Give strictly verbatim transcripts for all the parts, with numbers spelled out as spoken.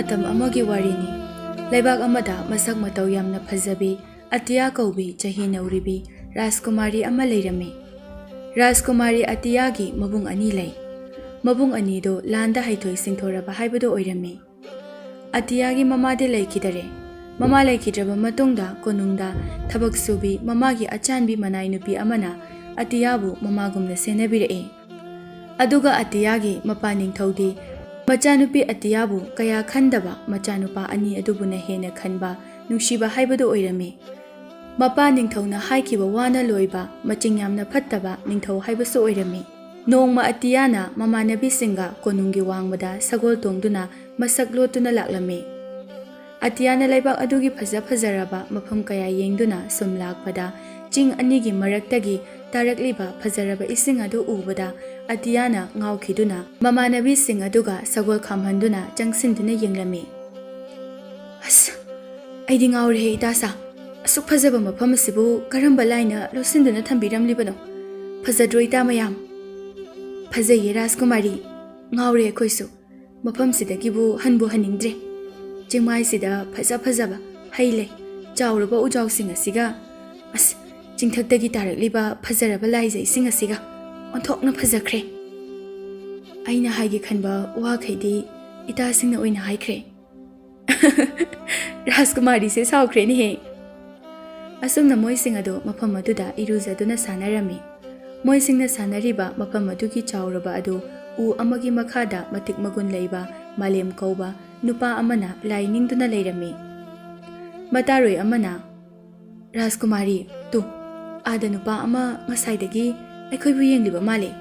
ꯃꯇꯝ ꯑꯃꯒꯤ ꯋꯥꯔꯤꯅꯤ꯫ ꯂꯩꯕꯥꯛ ꯑꯃꯗ ꯃꯁꯛ ꯃꯇꯧ ꯌꯥꯝꯅ ꯐꯖꯕꯤ ꯑꯇꯤꯌꯥ ꯀꯧꯕꯤ ꯆꯍꯤ ꯅꯧꯔꯤꯕꯤ ꯔꯥꯖꯀꯨꯃꯥꯔꯤ ꯑꯃ ꯂꯩꯔꯝꯃꯤ꯫ ꯔꯥꯖꯀꯨꯃꯥꯔꯤ ꯑꯇꯤꯌꯥꯒꯤ ꯃꯕꯨꯡ ꯑꯅꯤ ꯂꯩ꯫ ꯃꯕꯨꯡ ꯑꯅꯤꯗꯨ ꯂꯥꯟꯗ ꯍꯩꯊꯣꯏ ꯁꯤꯡꯊꯣꯔꯕ ꯍꯥꯏꯕꯗꯨ ꯑꯣꯏꯔꯝꯃꯤ꯫ ꯑꯇꯤꯌꯥꯒꯤ ꯃꯃꯥꯗꯤ ꯂꯩꯈꯤꯗꯔꯦ꯫ ꯃꯃꯥ ꯂꯩꯈꯤꯗ꯭ꯔꯕ ꯃꯇꯨꯡꯗ ꯀꯣꯅꯨꯡꯗ ꯊꯕꯛ ꯁꯨꯕꯤ ꯃꯃꯥꯒꯤ ꯑꯆꯥꯟꯕꯤ ꯃꯅꯥꯏ ꯅꯨꯄꯤ ꯑꯃꯅ ꯑꯇꯤꯌꯥꯕꯨ ꯃꯃꯥꯒꯨꯝꯅ ꯁꯦꯟꯅꯕꯤꯔꯛꯏ꯫ ꯑꯗꯨꯒ ꯑꯇꯤꯌꯥꯒꯤ ꯃꯄꯥ ꯅꯤꯡꯊꯧꯗꯤ ꯃꯆꯥꯅꯨꯄꯤ ꯑꯇꯤꯌꯥꯕꯨ ꯀꯌꯥ ꯈꯟꯗꯕ ꯃꯆꯥꯅꯨꯄꯥ ꯑꯅꯤ ꯑꯗꯨꯕꯨꯅ ꯍꯦꯟꯅ ꯈꯟꯕ, ꯅꯨꯡꯁꯤꯕ ꯍꯥꯏꯕꯗꯨ ꯑꯣꯏꯔꯝꯃꯤ꯫ ꯃꯄꯥ ꯅꯤꯡꯊꯧꯅ ꯍꯥꯏꯈꯤꯕ ꯋꯥꯅ ꯂꯣꯏꯕ, ꯃꯆꯤꯡ ꯌꯥꯝꯅ ꯐꯠꯇꯕ ꯅꯤꯡꯊꯧ ꯍꯥꯏꯕꯁꯨ ꯑꯣꯏꯔꯝꯃꯤ꯫ ꯅꯣꯡꯃ ꯑꯇꯤꯌꯥꯅ ꯃꯃꯥꯟꯅꯕꯤꯁꯤꯡꯒ ꯀꯣꯅꯨꯡꯒꯤ ꯋꯥꯡꯃꯗ ꯁꯒꯣꯜ ꯇꯣꯡꯗꯨꯅ ꯃꯁꯛ ꯂꯣꯠꯇꯨꯅ ꯂꯥꯛꯂꯝꯃꯤ꯫ ꯑꯇꯤꯌꯥꯅ ꯂꯩꯕꯥꯛ ꯑꯗꯨꯒꯤ ꯐꯖ ꯐꯖꯔꯕ ꯃꯐꯝ ꯀꯌꯥ ꯌꯦꯡꯗꯨꯅ ꯁꯨꯝ ꯂꯥꯛꯄꯗ, ꯆꯤꯡ ꯑꯅꯤꯒꯤ ꯃꯔꯛꯇꯒꯤ ꯇꯥꯔꯛꯂꯤꯕ ꯐꯖꯔꯕ ꯏꯁꯤꯡ ꯑꯗꯨ ꯎꯕꯗ, ꯑꯇꯤꯌꯥꯅ ꯉꯥꯎꯈꯤꯗꯨꯅ ꯃꯃꯥꯟꯅꯕꯤꯁꯤꯡ ꯑꯗꯨꯒ ꯁꯒꯣꯜ ꯈꯥꯝꯍꯟꯗꯨꯅ ꯆꯪꯁꯤꯟꯗꯨꯅ ꯌꯦꯡꯂꯝꯃꯤ꯫ "ꯑꯁ, ꯑꯩꯗꯤ ꯉꯥꯎꯔꯦꯍꯦ ꯏꯇꯥꯁꯥ꯫ ꯑꯁꯨꯛ ꯐꯖꯕ ꯃꯐꯝ ꯑꯁꯤꯕꯨ ꯀꯔꯝꯕ ꯂꯥꯏꯅ ꯂꯣꯠꯁꯤꯟꯗꯨꯅ ꯊꯝꯕꯤꯔꯝꯂꯤꯕꯅꯣ? ꯐꯖꯗ꯭ꯔꯣ ꯏꯇꯥ ꯃꯌꯥꯝ?" "ꯐꯖꯩꯌꯦ ꯔꯥꯖꯀꯨꯃꯥꯔꯤ, ꯉꯥꯎꯔꯦ ꯑꯩꯈꯣꯏꯁꯨ꯫ ꯃꯐꯝꯁꯤꯗꯒꯤꯕꯨ ꯍꯟꯕꯨ ꯍꯟꯅꯤꯡꯗ꯭ꯔꯦ꯫ ꯆꯤꯡꯃꯥꯏꯁꯤꯗ ꯐꯖ ꯐꯖꯕ ꯍꯩ ꯂꯩ, ꯆꯥꯎꯔꯕ ꯎꯖꯥꯎꯁꯤꯡ ꯑꯁꯤꯒ, ꯑꯁ, ꯆꯤꯡꯊꯛꯇꯒꯤ ꯇꯥꯔꯛꯂꯤꯕ ꯐꯖꯔꯕ ꯂꯥꯏꯖꯩꯁꯤꯡ ꯑꯁꯤꯒ ꯑꯣꯟꯊꯣꯛꯅ ꯐꯖꯈ꯭ꯔꯦ꯫ ꯑꯩꯅ ꯍꯥꯏꯒꯦ ꯈꯟꯕ ꯋꯥꯈꯩꯗꯤ ꯏꯇꯥꯁꯤꯡꯅ ꯑꯣꯏꯅ ꯍꯥꯏꯈ꯭ꯔꯦ꯫" ꯔꯥꯖꯀꯨꯃꯥꯔꯤꯁꯦ ꯁꯥꯎꯈ꯭ꯔꯦꯅꯦꯍꯦ꯫ ꯑꯁꯨꯝꯅ ꯃꯣꯏꯁꯤꯡ ꯑꯗꯨ ꯃꯐꯝ ꯑꯗꯨꯗ ꯏꯔꯨꯖꯗꯨꯅ ꯁꯥꯟꯅꯔꯝꯃꯤ꯫ ꯃꯣꯏꯁꯤꯡꯅ ꯁꯥꯟꯅꯔꯤꯕ ꯃꯐꯝ ꯑꯗꯨꯒꯤ ꯆꯥꯎꯔꯕ ꯑꯗꯨ ꯎ ꯑꯃꯒꯤ ꯃꯈꯥꯗ ꯃꯇꯤꯛ ꯃꯒꯨꯟ ꯂꯩꯕ ꯃꯥꯂꯦꯝ ꯀꯧꯕ ꯅꯨꯄꯥ ꯑꯃꯅ ꯂꯥꯏ ꯅꯤꯡꯗꯨꯅ ꯂꯩꯔꯝꯃꯤ꯫ ꯃꯇꯥꯔꯣꯏ ꯑꯃꯅ, "ꯔꯥꯖꯀꯨꯃꯥꯔꯤ, ꯇꯨ, ꯑꯥꯗ ꯅꯨꯄꯥ ꯑꯃ ꯉꯁꯥꯏꯗꯒꯤ ꯑꯩꯈꯣꯏꯕꯨ ꯌꯦꯡꯂꯤꯕ ꯃꯥꯜꯂꯦ꯫"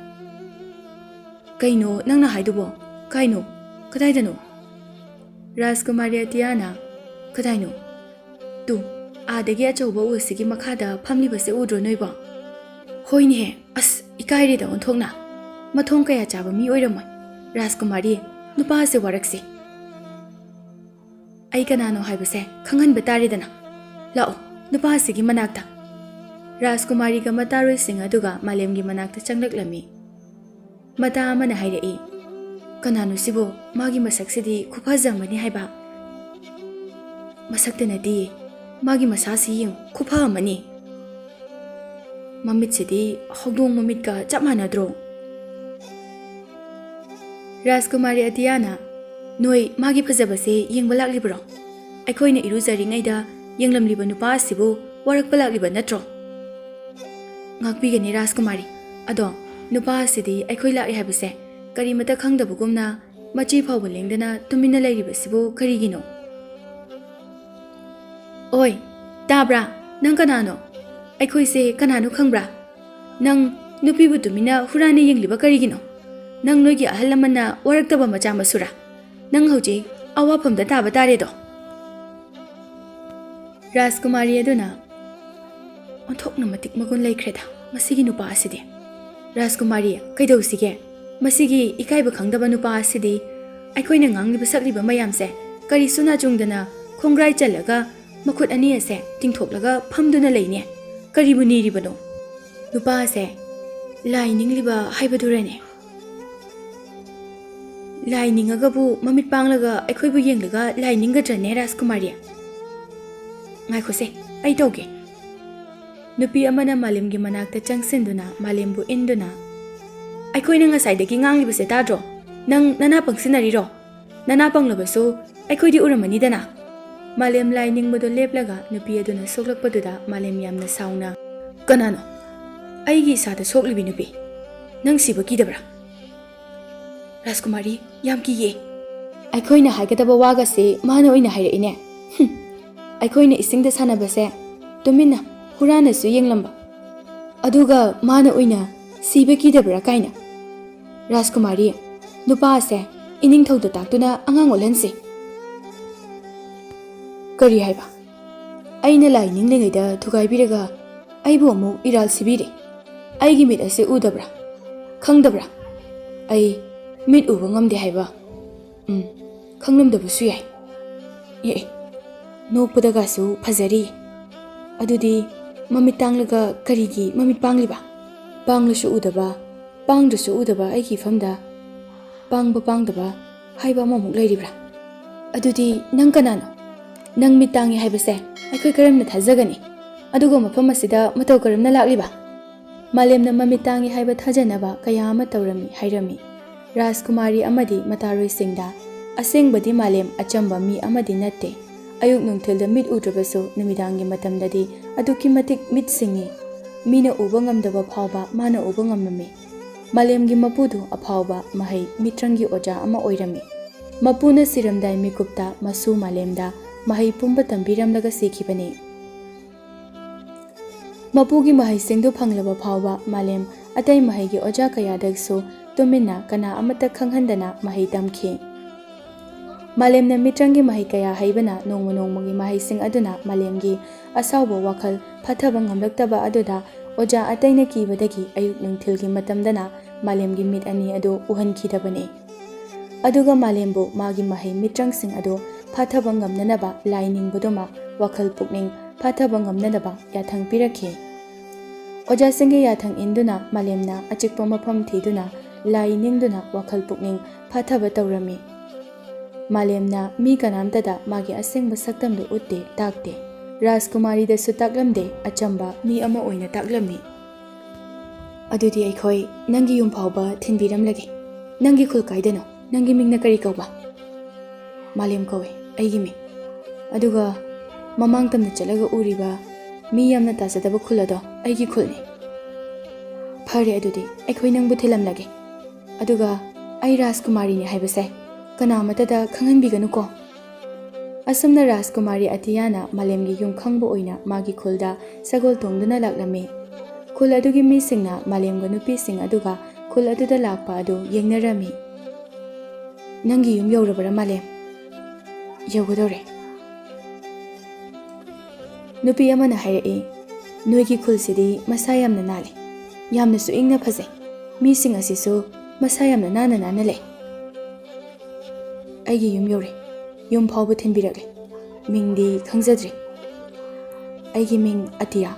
"ꯀꯩꯅꯣ ꯅꯪꯅ ꯍꯥꯏꯗꯨꯕꯣ? ꯀꯥꯏꯅꯣ? ꯀꯗꯥꯏꯗꯅꯣ?" ꯔꯥꯖꯀꯨꯃꯥꯔꯤ ꯑꯇꯤꯌꯥꯅ, "ꯀꯗꯥꯏꯅꯣ?" "ꯇꯨ, ꯑꯥꯗꯒꯤ ꯑꯆꯧꯕ ꯎ ꯑꯁꯤꯒꯤ ꯃꯈꯥꯗ ꯐꯝꯂꯤꯕꯁꯦ ꯎꯗ꯭ꯔꯣ ꯅꯣꯏꯕꯣ?" "ꯍꯣꯏꯅꯦꯍꯦ, ꯑꯁ, ꯏꯀꯥꯏꯔꯦꯗ ꯑꯣꯟꯊꯣꯛꯅ꯫ ꯃꯊꯣꯡ ꯀꯌꯥ ꯆꯥꯕ ꯃꯤ ꯑꯣꯏꯔꯝꯃꯣꯏ꯫ ꯔꯥꯖꯀꯨꯃꯥꯔꯤ, ꯅꯨꯄꯥ ꯑꯁꯦ ꯋꯥꯔꯛꯁꯦ꯫ ꯑꯩ ꯀꯅꯥꯅꯣ ꯍꯥꯏꯕꯁꯦ ꯈꯪꯍꯟꯕ ꯇꯥꯔꯦꯗꯅ꯫ ꯂꯥꯛꯑꯣ, ꯅꯨꯄꯥ ꯑꯁꯤꯒꯤ ꯃꯅꯥꯛꯇ꯫" ꯔꯥꯖꯀꯨꯃꯥꯔꯤꯒ ꯃꯇꯥꯔꯣꯏꯁꯤꯡ ꯑꯗꯨꯒ ꯃꯥꯂꯦꯝꯒꯤ ꯃꯅꯥꯛꯇ ꯆꯪꯂꯛꯂꯝꯃꯤ꯫ ꯃꯇꯥ ꯑꯃꯅ ꯍꯥꯏꯔꯛꯏ, ꯀꯅꯥꯅꯣ ꯁꯤꯕꯨ? ꯃꯥꯒꯤ ꯃꯁꯛꯁꯤꯗꯤ ꯈꯨꯐꯖ ꯑꯃꯅꯤ ꯍꯥꯏꯕ꯫ ꯃꯁꯛꯇ ꯅꯠꯇꯦ, ꯃꯥꯒꯤ ꯃꯁꯥꯁꯤ ꯌꯦꯡꯉꯨ, ꯈꯨꯐ ꯑꯃꯅꯤ꯫ ꯃꯃꯤꯠꯁꯤꯗꯤ ꯍꯧꯗꯣꯡ ꯃꯃꯤꯠꯀ ꯆꯞ ꯃꯥꯟꯅꯗ꯭ꯔꯣ? ꯔꯥꯖꯀꯨꯃꯥꯔꯤ ꯑꯇꯤꯌꯥꯅ, "ꯅꯣꯏ ꯃꯥꯒꯤ ꯐꯖꯕꯁꯦ ꯌꯦꯡꯕ ꯂꯥꯛꯂꯤꯕ꯭ꯔꯣ? ꯑꯩꯈꯣꯏꯅ ꯏꯔꯨꯖꯔꯤꯉꯩꯗ ꯌꯦꯡꯂꯝꯂꯤꯕ ꯅꯨꯄꯥ ꯑꯁꯤꯕꯨ ꯋꯥꯔꯛꯄ ꯂꯥꯛꯂꯤꯕ ꯅꯠꯇ꯭ꯔꯣ?" "ꯉꯥꯛꯄꯤꯒꯅꯤ ꯔꯥꯖꯀꯨꯃꯥꯔꯤ꯫ ꯑꯗꯣ ꯅꯨꯄꯥ ꯑꯁꯤꯗꯤ ꯑꯩꯈꯣꯏ ꯂꯥꯛꯂꯤ ꯍꯥꯏꯕꯁꯦ ꯀꯔꯤꯃꯇ ꯈꯪꯗꯕꯒꯨꯝꯅ ꯃꯆꯤ ꯐꯥꯎꯕ ꯂꯦꯡꯗꯅ ꯇꯨꯃꯤꯟꯅ ꯂꯩꯔꯤꯕꯁꯤꯕꯨ ꯀꯔꯤꯒꯤꯅꯣ?" "ꯑꯣꯏ, ꯇꯥꯕ꯭ꯔꯥ? ꯅꯪ ꯀꯅꯥꯅꯣ? ꯑꯩꯈꯣꯏꯁꯦ ꯀꯅꯥꯅꯣ ꯈꯪꯕ꯭ꯔꯥ? ꯅꯪ ꯅꯨꯄꯤꯕꯨ ꯇꯨꯃꯤꯟꯅ ꯍꯨꯔꯥꯟꯅ ꯌꯦꯡꯂꯤꯕ ꯀꯔꯤꯒꯤꯅꯣ? ꯅꯪ ꯅꯣꯏꯒꯤ ꯑꯍꯜ ꯂꯃꯟꯅ ꯋꯥꯔꯛꯇꯕ ꯃꯆꯥ ꯃꯁꯨꯔꯥ? ꯅꯪ ꯍꯧꯖꯤꯛ ꯑꯋꯥꯐꯝꯗ ꯇꯥꯕ ꯇꯥꯔꯦꯗꯣ꯫" ꯔꯥꯖꯀꯨꯃꯥꯔꯤ ꯑꯗꯨꯅ, "ꯑꯣꯟꯊꯣꯛꯅ ꯃꯇꯤꯛ ꯃꯒꯨꯟ ꯂꯩꯈ꯭ꯔꯦꯗ ꯃꯁꯤꯒꯤ ꯅꯨꯄꯥ ꯑꯁꯤꯗꯤ꯫ ꯔꯥꯖꯀꯨꯃꯥꯔꯤ, ꯀꯩꯗꯧꯁꯤꯒꯦ? ꯃꯁꯤꯒꯤ ꯏꯀꯥꯏꯕ ꯈꯪꯗꯕ ꯅꯨꯄꯥ ꯑꯁꯤꯗꯤ ꯑꯩꯈꯣꯏꯅ ꯉꯥꯡꯂꯤꯕ ꯁꯛꯂꯤꯕ ꯃꯌꯥꯝꯁꯦ ꯀꯔꯤꯁꯨ ꯅꯥꯆꯨꯡꯗꯅ ꯈꯣꯡꯒ꯭ꯔꯥꯏ ꯆꯜꯂꯒ ꯃꯈꯨꯠ ꯑꯅꯤ ꯑꯁꯦ ꯇꯤꯡꯊꯣꯛꯂꯒ ꯐꯝꯗꯨꯅ ꯂꯩꯅꯦ꯫ ꯀꯔꯤꯕꯨ ꯅꯤꯔꯤꯕꯅꯣ? ꯅꯨꯄꯥ ꯑꯁꯦ ꯂꯥꯏ ꯅꯤꯡꯂꯤꯕ ꯍꯥꯏꯕꯗꯨꯔꯅꯦ?" "ꯂꯥꯏ ꯅꯤꯡꯉꯒꯕꯨ ꯃꯃꯤꯠ ꯄꯥꯡꯂꯒ ꯑꯩꯈꯣꯏꯕꯨ ꯌꯦꯡꯂꯒ ꯂꯥꯏ ꯅꯤꯡꯒꯗ꯭ꯔꯅꯦ ꯔꯥꯖꯀꯨꯃꯥꯔꯤ?" "ꯉꯥꯏꯈꯣꯁꯦ, ꯑꯩ ꯇꯧꯒꯦ꯫" ꯅꯨꯄꯤ ꯑꯃꯅ ꯃꯥꯂꯦꯝꯒꯤ ꯃꯅꯥꯛꯇ ꯆꯪꯁꯤꯟꯗꯨꯅ ꯃꯥꯂꯦꯝꯕꯨ ꯏꯟꯗꯨꯅ, "ꯑꯩꯈꯣꯏꯅ ꯉꯁꯥꯏꯗꯒꯤ ꯉꯥꯡꯂꯤꯕꯁꯦ ꯇꯥꯗ꯭ꯔꯣ? ꯅꯪ ꯅꯅꯥ ꯄꯪꯁꯤꯟꯅꯔꯤꯔꯣ? ꯅꯅꯥ ꯄꯪꯂꯕꯁꯨ ꯑꯩꯈꯣꯏꯗꯤ ꯎꯔꯝꯃꯅꯤꯗꯅ꯫" ꯃꯥꯂꯦꯝ ꯂꯥꯏ ꯅꯤꯡꯕꯗꯣ ꯂꯦꯞꯂꯒ ꯅꯨꯄꯤ ꯑꯗꯨꯅ ꯁꯣꯛꯂꯛꯄꯗꯨꯗ ꯃꯥꯂꯦꯝ ꯌꯥꯝꯅ ꯁꯥꯎꯅ, "ꯀꯅꯥꯅꯣ? ꯑꯩꯒꯤ ꯏꯁꯥꯗ ꯁꯣꯛꯂꯤꯕꯤ ꯅꯨꯄꯤ? ꯅꯪ ꯁꯤꯕ ꯀꯤꯗꯕ꯭ꯔꯥ?" "ꯔꯥꯖꯀꯨꯃꯥꯔꯤ, ꯌꯥꯝ ꯀꯤꯌꯦ꯫ ꯑꯩꯈꯣꯏꯅ ꯍꯥꯏꯒꯗꯕ ꯋꯥꯒꯁꯦ ꯃꯥꯅ ꯑꯣꯏꯅ ꯍꯥꯏꯔꯛꯏꯅꯦ꯫ ꯍꯨꯝ, ꯑꯩꯈꯣꯏꯅ ꯏꯁꯤꯡꯗ ꯁꯥꯟꯅꯕꯁꯦ ꯇꯨꯃꯤꯟꯅ ꯍꯨꯔꯥꯟꯅꯁꯨ ꯌꯦꯡꯂꯝꯕ, ꯑꯗꯨꯒ ꯃꯥꯅ ꯑꯣꯏꯅ ꯁꯤꯕ ꯀꯤꯗꯕ꯭ꯔꯥ ꯀꯥꯏꯅ꯫ ꯔꯥꯖꯀꯨꯃꯥꯔꯤ, ꯅꯨꯄꯥ ꯑꯁꯦ ꯏꯅꯤꯡꯊꯧꯗ ꯇꯥꯛꯇꯨꯅ ꯑꯉꯥꯡ ꯑꯣꯜꯍꯟꯁꯤ꯫" "ꯀꯔꯤ ꯍꯥꯏꯕ? ꯑꯩꯅ ꯂꯥꯏ ꯅꯤꯡꯂꯤꯉꯩꯗ ꯊꯨꯒꯥꯏꯕꯤꯔꯒ ꯑꯩꯕꯨ ꯑꯃꯨꯛ ꯏꯔꯥꯜ ꯁꯤꯕꯤꯔꯦ꯫ ꯑꯩꯒꯤ ꯃꯤꯠ ꯑꯁꯤ ꯎꯗꯕ꯭ꯔꯥ? ꯈꯪꯗꯕ꯭ꯔꯥ? ꯑꯩ ꯃꯤꯠ ꯎꯕ ꯉꯝꯗꯦ ꯍꯥꯏꯕ? ꯎꯝ, ꯈꯪꯂꯝꯗꯕꯁꯨ ꯌꯥꯏ꯫ ꯑꯦ, ꯑꯦ, ꯅꯣꯛꯄꯗꯒꯁꯨ ꯐꯖꯔꯤ꯫ ꯑꯗꯨꯗꯤ ꯃꯃꯤꯠ ꯇꯥꯡꯂꯒ ꯀꯔꯤꯒꯤ ꯃꯃꯤꯠ ꯄꯥꯡꯂꯤꯕ? ꯄꯥꯡꯂꯁꯨ ꯎꯗꯕ, ꯄꯥꯡꯗ꯭ꯔꯁꯨ ꯎꯗꯕ ꯑꯩꯒꯤ ꯏꯐꯝꯗ ꯄꯥꯡꯕ ꯄꯥꯡꯗꯕ ꯍꯥꯏꯕ ꯑꯃꯃꯨꯛ ꯂꯩꯔꯤꯕ꯭ꯔꯥ? ꯑꯗꯨꯗꯤ ꯅꯪ ꯀꯅꯥꯅꯣ? ꯅꯪ ꯃꯤꯠ ꯇꯥꯡꯉꯤ ꯍꯥꯏꯕꯁꯦ ꯑꯩꯈꯣꯏ ꯀꯔꯝꯅ ꯊꯥꯖꯒꯅꯤ? ꯑꯗꯨꯒ ꯃꯐꯝ ꯑꯁꯤꯗ ꯃꯇꯧ ꯀꯔꯝꯅ ꯂꯥꯛꯂꯤꯕ? ꯃꯥꯂꯦꯝꯅ ꯃꯃꯤꯠ ꯇꯥꯡꯉꯤ ꯍꯥꯏꯕ ꯊꯥꯖꯅꯕ ꯀꯌꯥ ꯑꯃ ꯇꯧꯔꯝꯃꯤ ꯍꯥꯏꯔꯝꯃꯤ꯫ ꯔꯥꯖꯀꯨꯃꯥꯔꯤ ꯑꯃꯗꯤ ꯃꯇꯥꯔꯣꯏꯁꯤꯡꯗ, "ꯑꯁꯦꯡꯕꯗꯤ ꯃꯥꯂꯦꯝ ꯑꯆꯝꯕ ꯃꯤ ꯑꯃꯗꯤ ꯅꯠꯇꯦ꯫ ꯑꯌꯨꯛ ꯅꯨꯡꯊꯤꯜꯗ ꯃꯤꯠ ꯎꯗ꯭ꯔꯕꯁꯨ ꯅꯨꯃꯤꯗꯥꯡꯒꯤ ꯃꯇꯝꯗꯗꯤ ꯑꯗꯨꯛꯀꯤ ꯃꯇꯤꯛ ꯃꯤꯠ ꯁꯤꯡꯉꯤ꯫ ꯃꯤꯅ ꯎꯕ ꯉꯝꯗꯕ ꯐꯥꯎꯕ ꯃꯥꯅ ꯎꯕ ꯉꯝꯂꯝꯃꯤ꯫ ꯃꯥꯂꯦꯝꯒꯤ ꯃꯄꯨꯗꯨ ꯑꯐꯥꯎꯕ ꯃꯍꯩ ꯃꯤꯇ꯭ꯔꯪꯒꯤ ꯑꯣꯖꯥ ꯑꯃ ꯑꯣꯏꯔꯝꯃꯤ꯫ ꯃꯄꯨꯅ ꯁꯤꯔꯝꯗꯥꯏ ꯃꯤꯀꯨꯞꯇ ꯃꯁꯨ ꯃꯥꯂꯦꯝꯗ ꯃꯍꯩ ꯄꯨꯝꯕ ꯇꯝꯕꯤꯔꯝꯂꯒ ꯁꯤꯈꯤꯕꯅꯤ"꯫ ꯃꯄꯨꯒꯤ ꯃꯍꯩꯁꯤꯡꯗꯨ ꯐꯪꯂꯕ ꯐꯥꯎꯕ ꯃꯥꯂꯦꯝ ꯑꯇꯩ ꯃꯍꯩꯒꯤ ꯑꯣꯖꯥ ꯀꯌꯥꯗꯁꯨ ꯇꯨꯃꯤꯟꯅ ꯀꯅꯥ ꯑꯃꯠꯇ ꯈꯪꯍꯟꯗꯅ ꯃꯍꯩ ꯇꯝꯈꯤ꯫ ꯃꯥꯂꯦꯝꯅ ꯃꯤꯇ꯭ꯔꯪꯒꯤ ꯃꯍꯩ ꯀꯌꯥ ꯍꯩꯕꯅ ꯅꯣꯡꯃ ꯅꯣꯡꯃꯒꯤ ꯃꯍꯩꯁꯤꯡ ꯑꯗꯨꯅ ꯃꯥꯂꯦꯝꯒꯤ ꯑꯁꯥꯎꯕ ꯋꯥꯈꯜ ꯐꯥꯊꯕ ꯉꯝꯂꯛꯇꯕ ꯑꯗꯨꯗ ꯑꯣꯖꯥ ꯑꯇꯩꯅ ꯀꯤꯕꯗꯒꯤ ꯑꯌꯨꯛ ꯅꯨꯡꯊꯤꯜꯒꯤ ꯃꯇꯝꯗꯅ ꯃꯥꯂꯦꯝꯒꯤ ꯃꯤꯠ ꯑꯅꯤ ꯑꯗꯨ ꯎꯍꯟꯈꯤꯗꯕꯅꯤ꯫ ꯑꯗꯨꯒ ꯃꯥꯂꯦꯝꯕꯨ ꯃꯥꯒꯤ ꯃꯍꯩ ꯃꯤꯇ꯭ꯔꯪꯁꯤꯡ ꯑꯗꯨ ꯐꯥꯊꯕ ꯉꯝꯅꯅꯕ ꯂꯥꯏ ꯅꯤꯡꯕꯗꯨꯃ ꯋꯥꯈꯜ ꯄꯨꯛꯅꯤꯡ ꯐꯥꯊꯕ ꯉꯝꯅꯅꯕ ꯌꯥꯊꯪ ꯄꯤꯔꯛꯈꯤ꯫ ꯑꯣꯖꯥꯁꯤꯡꯒꯤ ꯌꯥꯊꯪ ꯏꯟꯗꯨꯅ ꯃꯥꯂꯦꯝꯅ ꯑꯆꯤꯛꯄ ꯃꯐꯝ ꯊꯤꯗꯨꯅ ꯂꯥꯏ ꯅꯤꯡꯗꯨꯅ ꯋꯥꯈꯜ ꯄꯨꯛꯅꯤꯡ ꯐꯥꯊꯕ ꯇꯧꯔꯝꯃꯤ꯫ ꯃꯥꯂꯦꯝꯅ ꯃꯤ ꯀꯅꯥꯝꯇꯗ ꯃꯥꯒꯤ ꯑꯁꯦꯡꯕ ꯁꯛꯇꯝꯗꯨ ꯎꯠꯇꯦ, ꯇꯥꯛꯇꯦ꯫ ꯔꯥꯖꯀꯨꯃꯥꯔꯤꯗꯁꯨ ꯇꯥꯛꯂꯝꯗꯦ, ꯑꯆꯝꯕ ꯃꯤ ꯑꯃ ꯑꯣꯏꯅ ꯇꯥꯛꯂꯝꯃꯤ꯫ "ꯑꯗꯨꯗꯤ ꯑꯩꯈꯣꯏ ꯅꯪꯒꯤ ꯌꯨꯝ ꯐꯥꯎꯕ ꯊꯤꯟꯕꯤꯔꯝꯂꯒꯦ꯫ ꯅꯪꯒꯤ ꯈꯨꯜ ꯀꯥꯏꯗꯅꯣ? ꯅꯪꯒꯤ ꯃꯤꯡꯅ ꯀꯔꯤ ꯀꯧꯕ?" "ꯃꯥꯂꯦꯝ ꯀꯧꯏ, ꯑꯩꯒꯤ ꯃꯤꯡ꯫ ꯑꯗꯨꯒ ꯃꯃꯥꯡ ꯇꯝꯅ ꯆꯠꯂꯒ ꯎꯔꯤꯕ ꯃꯤ ꯌꯥꯝꯅ ꯇꯥꯖꯗꯕ ꯈꯨꯜ ꯑꯗꯣ ꯑꯩꯒꯤ ꯈꯨꯜꯅꯤ꯫" "ꯐꯔꯦ, ꯑꯗꯨꯗꯤ ꯑꯩꯈꯣꯏ ꯅꯪꯕꯨ ꯊꯤꯜꯂꯝꯂꯒꯦ꯫ ꯑꯗꯨꯒ ꯑꯩ ꯔꯥꯖꯀꯨꯃꯥꯔꯤꯅꯤ ꯍꯥꯏꯕꯁꯦ ꯀꯅꯥꯃꯠꯇꯗ ꯈꯪꯍꯟꯕꯤꯒꯅꯨꯀꯣ꯫" ꯑꯁꯨꯝꯅ ꯔꯥꯖꯀꯨꯃꯥꯔꯤ ꯑꯇꯤꯌꯥꯅ ꯃꯥꯂꯦꯝꯒꯤ ꯌꯨꯝꯈꯪꯕ ꯑꯣꯏꯅ ꯃꯥꯒꯤ ꯈꯨꯜꯗ ꯁꯒꯣꯜ ꯇꯣꯡꯗꯨꯅ ꯂꯥꯛꯂꯝꯃꯤ꯫ ꯈꯨꯜ ꯑꯗꯨꯒꯤ ꯃꯤꯁꯤꯡꯅ ꯃꯥꯂꯦꯝꯒ ꯅꯨꯄꯤꯁꯤꯡ ꯑꯗꯨꯒ ꯈꯨꯜ ꯑꯗꯨꯗ ꯂꯥꯛꯄ ꯑꯗꯨ ꯌꯦꯡꯅꯔꯝꯃꯤ꯫ "ꯅꯪꯒꯤ ꯌꯨꯝ ꯌꯧꯔꯕꯔꯥ, ꯃꯥꯂꯦꯝ?" "ꯌꯧꯒꯗꯧꯔꯦ꯫" ꯅꯨꯄꯤ ꯑꯃꯅ ꯍꯥꯏꯔꯛꯏ, "ꯅꯣꯏꯒꯤ ꯈꯨꯜꯁꯤꯗꯤ ꯃꯁꯥ ꯌꯥꯝꯅ ꯅꯥꯜꯂꯤ, ꯌꯥꯝꯅꯁꯨ ꯏꯪꯅ ꯐꯖꯩ꯫ ꯃꯤꯁꯤꯡ ꯑꯁꯤꯁꯨ ꯃꯁꯥ ꯌꯥꯝꯅ ꯅꯥꯟꯅ ꯅꯥꯟꯅ ꯂꯩ꯫" "ꯑꯩꯒꯤ ꯌꯨꯝ ꯌꯧꯔꯦ, ꯌꯨꯝ ꯐꯥꯎꯕ ꯊꯤꯟꯕꯤꯔꯛꯂꯦ꯫ ꯃꯤꯡꯗꯤ ꯈꯪꯖꯗ꯭ꯔꯤ꯫ ꯑꯩꯒꯤ ꯃꯤꯡ ꯑꯇꯤꯌꯥ꯫"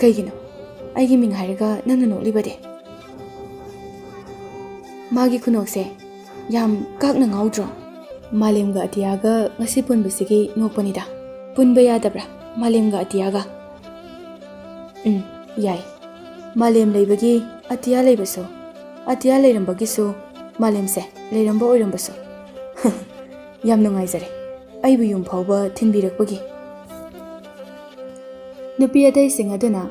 "ꯀꯩꯒꯤꯅꯣ ꯑꯩꯒꯤ ꯃꯤꯡ ꯍꯥꯏꯔꯒ ꯅꯪꯅ ꯅꯣꯛꯂꯤꯕꯗꯤ?" ꯃꯥꯒꯤ ꯈꯨꯅꯣꯛꯁꯦ ꯌꯥꯝ ꯀꯥꯛꯅ ꯉꯥꯎꯗ꯭ꯔꯣ? ꯃꯥꯂꯦꯝꯒ ꯑꯇꯤꯌꯥꯒ ꯉꯁꯤ ꯄꯨꯟꯕꯁꯤꯒꯤ ꯅꯣꯛꯄꯅꯤꯗ꯫ ꯄꯨꯟꯕ ꯌꯥꯗꯕ꯭ꯔꯥ ꯃꯥꯂꯦꯝꯒ ꯑꯇꯤꯌꯥꯒ? ꯎꯝ, ꯌꯥꯏ꯫ ꯃꯥꯂꯦꯝ ꯂꯩꯕꯒꯤ ꯑꯇꯤꯌꯥ ꯂꯩꯕꯁꯨ, ꯑꯇꯤꯌꯥ ꯂꯩꯔꯝꯕꯒꯤꯁꯨ ꯃꯥꯂꯦꯝꯁꯦ ꯂꯩꯔꯝꯕ ꯑꯣꯏꯔꯝꯕꯁꯨ꯫ ꯌꯥꯝ ꯅꯨꯡꯉꯥꯏꯖꯔꯦ, ꯑꯩꯕꯨ ꯌꯨꯝ ꯐꯥꯎꯕ ꯊꯤꯟꯕꯤꯔꯛꯄꯒꯤ꯫ ꯅꯨꯄꯤ ꯑꯇꯩꯁꯤꯡ ꯑꯗꯨꯅ,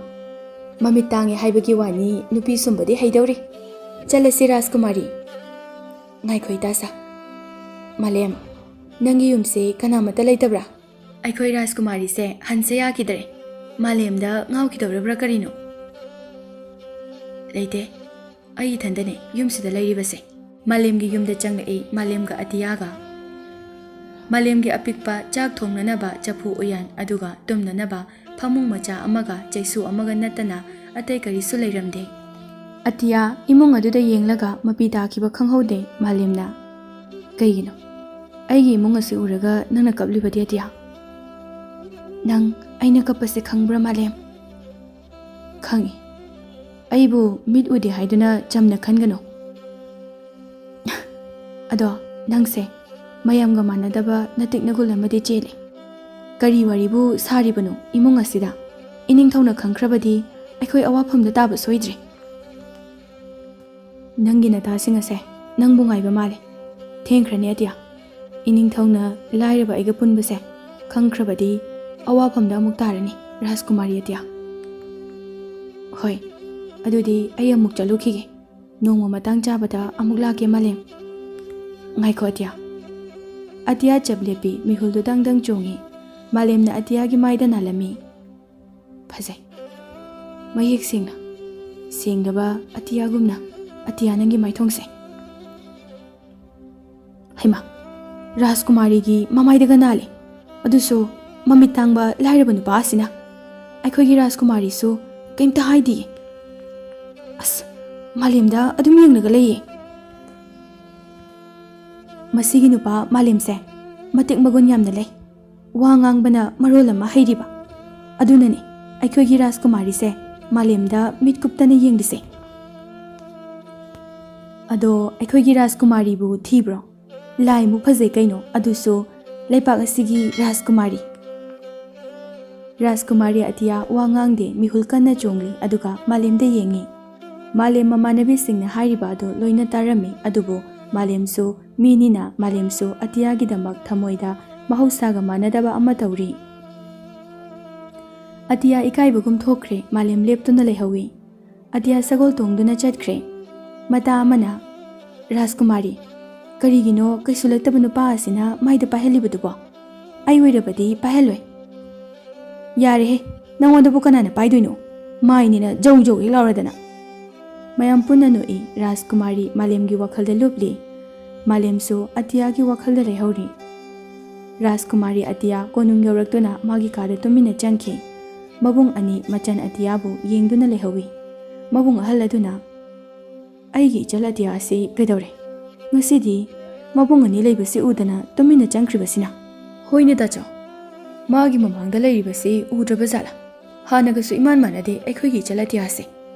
"ꯃꯃꯤꯠ ꯇꯥꯡꯉꯦ ꯍꯥꯏꯕꯒꯤ ꯋꯥꯅꯤ, ꯅꯨꯄꯤ ꯁꯨꯝꯕꯗꯤ ꯍꯩꯗꯧꯔꯤ꯫ ꯆꯠꯂꯁꯤ ꯔꯥꯖꯀꯨꯃꯥꯔꯤ꯫" ꯉꯥꯏꯈꯣ ꯏꯇꯥꯁꯥ꯫ ꯃꯥꯂꯦꯝ, ꯅꯪꯒꯤ ꯌꯨꯝꯁꯦ ꯀꯅꯥꯃꯠꯇ ꯂꯩꯇꯕ꯭ꯔꯥ? ꯑꯩꯈꯣꯏ ꯔꯥꯖꯀꯨꯃꯥꯔꯤꯁꯦ ꯍꯟꯁꯦ ꯌꯥꯈꯤꯗ꯭ꯔꯦ꯫ ꯃꯥꯂꯦꯝꯗ ꯉꯥꯎꯈꯤꯗꯧꯔꯕ꯭ꯔꯥ ꯀꯔꯤꯅꯣ? ꯂꯩꯇꯦ, ꯑꯩ ꯏꯊꯟꯗꯅꯦ ꯌꯨꯝꯁꯤꯗ ꯂꯩꯔꯤꯕꯁꯦ꯫ ꯃꯥꯂꯦꯝꯒꯤ ꯌꯨꯝꯗ ꯆꯪꯂꯛꯏ ꯃꯥꯂꯦꯝꯒ ꯑꯇꯤꯌꯥꯒ꯫ ꯃꯥꯂꯦꯝꯒꯤ ꯑꯄꯤꯛꯄ ꯆꯥꯛ ꯊꯣꯡꯅꯅꯕ ꯆꯐꯨ ꯎꯌꯥꯟ, ꯑꯗꯨꯒ ꯇꯨꯝꯅꯅꯕ ꯐꯃꯨꯡ ꯃꯆꯥ ꯑꯃꯒ ꯆꯩꯁꯨ ꯑꯃꯒ ꯅꯠꯇꯅ ꯑꯇꯩ ꯀꯔꯤꯁꯨ ꯂꯩꯔꯝꯗꯦ꯫ ꯑꯇꯤꯌꯥ ꯏꯃꯨꯡ ꯑꯗꯨꯗ ꯌꯦꯡꯂꯒ ꯃꯄꯤ ꯇꯥꯈꯤꯕ ꯈꯪꯍꯧꯗꯦ ꯃꯥꯂꯦꯝꯅ꯫ "ꯀꯩꯒꯤꯅꯣ? ꯑꯩꯒꯤ ꯏꯃꯨꯡ ꯑꯁꯤ ꯎꯔꯒ ꯅꯪꯅ ꯀꯞꯂꯤꯕꯗꯤ, ꯑꯇꯤꯌꯥ? ꯅꯪ ꯑꯩꯅ ꯀꯞꯄꯁꯦ ꯈꯪꯕ꯭ꯔꯥ, ꯃꯥꯂꯦꯝ?" "ꯈꯪꯏ꯫ ꯑꯩꯕꯨ ꯃꯤꯠ ꯎꯗꯦ ꯍꯥꯏꯗꯨꯅ ꯆꯝꯅ ꯈꯟꯒꯅꯨ꯫ ꯑꯗꯣ ꯅꯪꯁꯦ ꯃꯌꯥꯝꯒ ꯃꯥꯟꯅꯗꯕ ꯅꯇꯤꯛ ꯅꯒꯨꯜ ꯑꯃꯗꯤ ꯆꯦꯜꯂꯤ꯫ ꯀꯔꯤ ꯋꯥꯔꯤꯕꯨ ꯁꯥꯔꯤꯕꯅꯣ ꯏꯃꯨꯡ ꯑꯁꯤꯗ? ꯏꯅꯤꯡꯊꯧꯅ ꯈꯪꯈ꯭ꯔꯕꯗꯤ ꯑꯩꯈꯣꯏ ꯑꯋꯥꯐꯝꯗ ꯇꯥꯕ ꯁꯣꯏꯗ꯭ꯔꯦ꯫ ꯅꯪꯒꯤ ꯅꯇꯥꯁꯤꯡ ꯑꯁꯦ ꯅꯪꯕꯨ ꯉꯥꯏꯕ ꯃꯥꯜꯂꯦ꯫ ꯊꯦꯡꯈ꯭ꯔꯅꯤ ꯑꯇꯤꯌꯥ꯫ ꯏꯅꯤꯡꯊꯧꯅ ꯂꯥꯏꯔꯕ ꯑꯩꯒ ꯄꯨꯟꯕꯁꯦ ꯈꯪꯈ꯭ꯔꯕꯗꯤ ꯑꯋꯥꯐꯝꯗ ꯑꯃꯨꯛ ꯇꯥꯔꯅꯤ, ꯔꯥꯖꯀꯨꯃꯥꯔꯤ ꯑꯇꯤꯌꯥ꯫" "ꯍꯣꯏ, ꯑꯗꯨꯗꯤ ꯑꯩ ꯑꯃꯨꯛ ꯆꯠꯂꯨꯈꯤꯒꯦ꯫ ꯅꯣꯡꯃ ꯃꯇꯥꯡ ꯆꯥꯕꯗ ꯑꯃꯨꯛ ꯂꯥꯛꯀꯦ, ꯃꯥꯂꯦꯝ꯫" "ꯉꯥꯏꯈꯣ ꯑꯇꯤꯌꯥ꯫" ꯑꯇꯤꯌꯥ ꯆꯞ ꯂꯦꯞꯄꯤ, ꯃꯤꯍꯨꯜꯗꯨ ꯗꯪ ꯗꯪ ꯆꯣꯡꯉꯤ꯫ ꯃꯥꯂꯦꯝꯅ ꯑꯇꯤꯌꯥꯒꯤ ꯃꯥꯏꯗ ꯅꯥꯜꯂꯝꯃꯤ꯫ "ꯐꯖꯩ꯫ ꯃꯌꯦꯛ ꯁꯦꯡꯅ꯫ ꯁꯦꯡꯂꯕ ꯑꯇꯤꯌꯥꯒꯨꯝꯅ, ꯑꯇꯤꯌꯥ, ꯅꯪꯒꯤ ꯃꯥꯏꯊꯣꯡꯁꯦ꯫" ꯍꯩꯃꯥ, ꯔꯥꯖꯀꯨꯃꯥꯔꯤꯒꯤ ꯃꯃꯥꯏꯗꯒ ꯅꯥꯜꯂꯦ꯫ ꯑꯗꯨꯁꯨ ꯃꯃꯤꯠ ꯇꯥꯡꯕ ꯂꯥꯏꯔꯕ ꯅꯨꯄꯥ ꯑꯁꯤꯅ꯫ ꯑꯩꯈꯣꯏꯒꯤ ꯔꯥꯖꯀꯨꯃꯥꯔꯤꯁꯨ ꯀꯩꯝꯇ ꯍꯥꯏꯗꯤꯌꯦ꯫ ꯑꯁ, ꯃꯥꯂꯦꯝꯗ ꯑꯗꯨꯝ ꯌꯦꯡꯂꯒ ꯂꯩꯌꯦ꯫ ꯃꯁꯤꯒꯤ ꯅꯨꯄꯥ ꯃꯥꯂꯦꯝꯁꯦ ꯃꯇꯤꯛ ꯃꯒꯨꯟ ꯌꯥꯝꯅ ꯂꯩ꯫ ꯋꯥ ꯉꯥꯡꯕꯅ ꯃꯔꯣꯜ ꯑꯃ ꯍꯩꯔꯤꯕ꯫ ꯑꯗꯨꯅꯅꯤ ꯑꯩꯈꯣꯏꯒꯤ ꯔꯥꯖꯀꯨꯃꯥꯔꯤꯁꯦ ꯃꯥꯂꯦꯝꯗ ꯃꯤꯠ ꯀꯨꯞꯇꯅ ꯌꯦꯡꯂꯤꯁꯦ꯫ ꯑꯗꯣ ꯑꯩꯈꯣꯏꯒꯤ ꯔꯥꯖꯀꯨꯃꯥꯔꯤꯕꯨ ꯊꯤꯕ꯭ꯔꯣ? ꯂꯥꯏꯃꯨꯛ ꯐꯖꯩ ꯀꯩꯅꯣ, ꯑꯗꯨꯁꯨ ꯂꯩꯄꯥꯛ ꯑꯁꯤꯒꯤ ꯔꯥꯖꯀꯨꯃꯥꯔꯤ꯫ ꯔꯥꯖꯀꯨꯃꯥꯔꯤ ꯑꯇꯤꯌꯥ ꯋꯥ ꯉꯥꯡꯗꯦ, ꯃꯤꯍꯨꯜ ꯀꯟꯅ ꯆꯣꯡꯂꯤ, ꯑꯗꯨꯒ ꯃꯥꯂꯦꯝꯗ ꯌꯦꯡꯉꯤ꯫ ꯃꯥꯂꯦꯝ ꯃꯃꯥꯟꯅꯕꯤꯁꯤꯡꯅ ꯍꯥꯏꯔꯤꯕ ꯑꯗꯨ ꯂꯣꯏꯅ ꯇꯥꯔꯝꯃꯤ, ꯑꯗꯨꯕꯨ ꯃꯥꯂꯦꯝꯁꯨ ꯃꯤꯅꯤꯅ ꯃꯥꯂꯦꯝꯁꯨ ꯑꯇꯤꯌꯥꯒꯤꯗꯃꯛ ꯊꯃꯣꯏꯗ ꯃꯍꯧꯁꯥꯒ ꯃꯥꯟꯅꯗꯕ ꯑꯃ ꯇꯧꯔꯤ꯫ ꯑꯇꯤꯌꯥ ꯏꯀꯥꯏꯕꯒꯨꯝ ꯊꯣꯛꯈ꯭ꯔꯦ, ꯃꯥꯂꯦꯝ ꯂꯦꯞꯇꯨꯅ ꯂꯩꯍꯧꯏ꯫ ꯑꯇꯤꯌꯥ ꯁꯒꯣꯜ ꯇꯣꯡꯗꯨꯅ ꯆꯠꯈ꯭ꯔꯦ꯫ ꯃꯇꯥ ꯑꯃꯅ, "ꯔꯥꯖꯀꯨꯃꯥꯔꯤ, ꯀꯔꯤꯒꯤꯅꯣ ꯀꯩꯁꯨ ꯂꯩꯇꯕ ꯅꯨꯄꯥ ꯑꯁꯤꯅ ꯃꯥꯏꯗ ꯄꯥꯏꯍꯜꯂꯤꯕꯗꯨꯕꯣ? ꯑꯩ ꯑꯣꯏꯔꯕꯗꯤ ꯄꯥꯏꯍꯜꯂꯣꯏ꯫" "ꯌꯥꯔꯦꯍꯦ, ꯅꯪꯉꯣꯟꯗꯕꯨ ꯀꯅꯥꯅ ꯄꯥꯏꯗꯣꯏꯅꯣ? ꯃꯥꯏꯅꯤꯅ ꯖꯧ ꯖꯧ ꯍꯦꯛ ꯂꯥꯎꯔꯗꯅ꯫" ꯃꯌꯥꯝ ꯄꯨꯟꯅ ꯅꯣꯛꯏ꯫ ꯔꯥꯖꯀꯨꯃꯥꯔꯤ ꯃꯥꯂꯦꯝꯒꯤ ꯋꯥꯈꯜꯗ ꯂꯨꯞꯂꯤ꯫ ꯃꯥꯂꯦꯝꯁꯨ ꯑꯇꯤꯌꯥꯒꯤ ꯋꯥꯈꯜꯗ ꯂꯩꯍꯧꯔꯤ꯫ ꯔꯥꯖꯀꯨꯃꯥꯔꯤ ꯑꯇꯤꯌꯥ ꯀꯣꯅꯨꯡ ꯌꯧꯔꯛꯇꯨꯅ ꯃꯥꯒꯤ ꯀꯥꯗ ꯇꯨꯃꯤꯟꯅ ꯆꯪꯈꯤ꯫ ꯃꯕꯨꯡ ꯑꯅꯤ ꯃꯆꯟ ꯑꯇꯤꯌꯥꯕꯨ ꯌꯦꯡꯗꯨꯅ ꯂꯩꯍꯧꯏ꯫ ꯃꯕꯨꯡ ꯑꯍꯜ ꯑꯗꯨꯅ, "ꯑꯩꯒꯤ ꯏꯆꯜ ꯑꯇꯤꯌꯥ ꯑꯁꯤ ꯀꯩꯗꯧꯔꯦ? ꯉꯁꯤꯗꯤ ꯃꯕꯨꯡ ꯑꯅꯤ ꯂꯩꯕꯁꯤ ꯎꯗꯅ ꯇꯨꯃꯤꯟꯅ ꯆꯪꯈ꯭ꯔꯤꯕꯁꯤꯅ?" "ꯍꯣꯏꯅꯦ ꯇꯥꯆꯧ, ꯃꯥꯒꯤ ꯃꯃꯥꯡꯗ ꯂꯩꯔꯤꯕꯁꯤ ꯎꯗ꯭ꯔꯕ ꯖꯥꯠꯂꯥ? ꯍꯥꯟꯅꯒꯁꯨ ꯏꯃꯥꯟ ꯃꯥꯟꯅꯗꯦ ꯑꯩꯈꯣꯏꯒꯤ ꯏꯆꯜ ꯑꯇꯤꯌꯥꯁꯦ꯫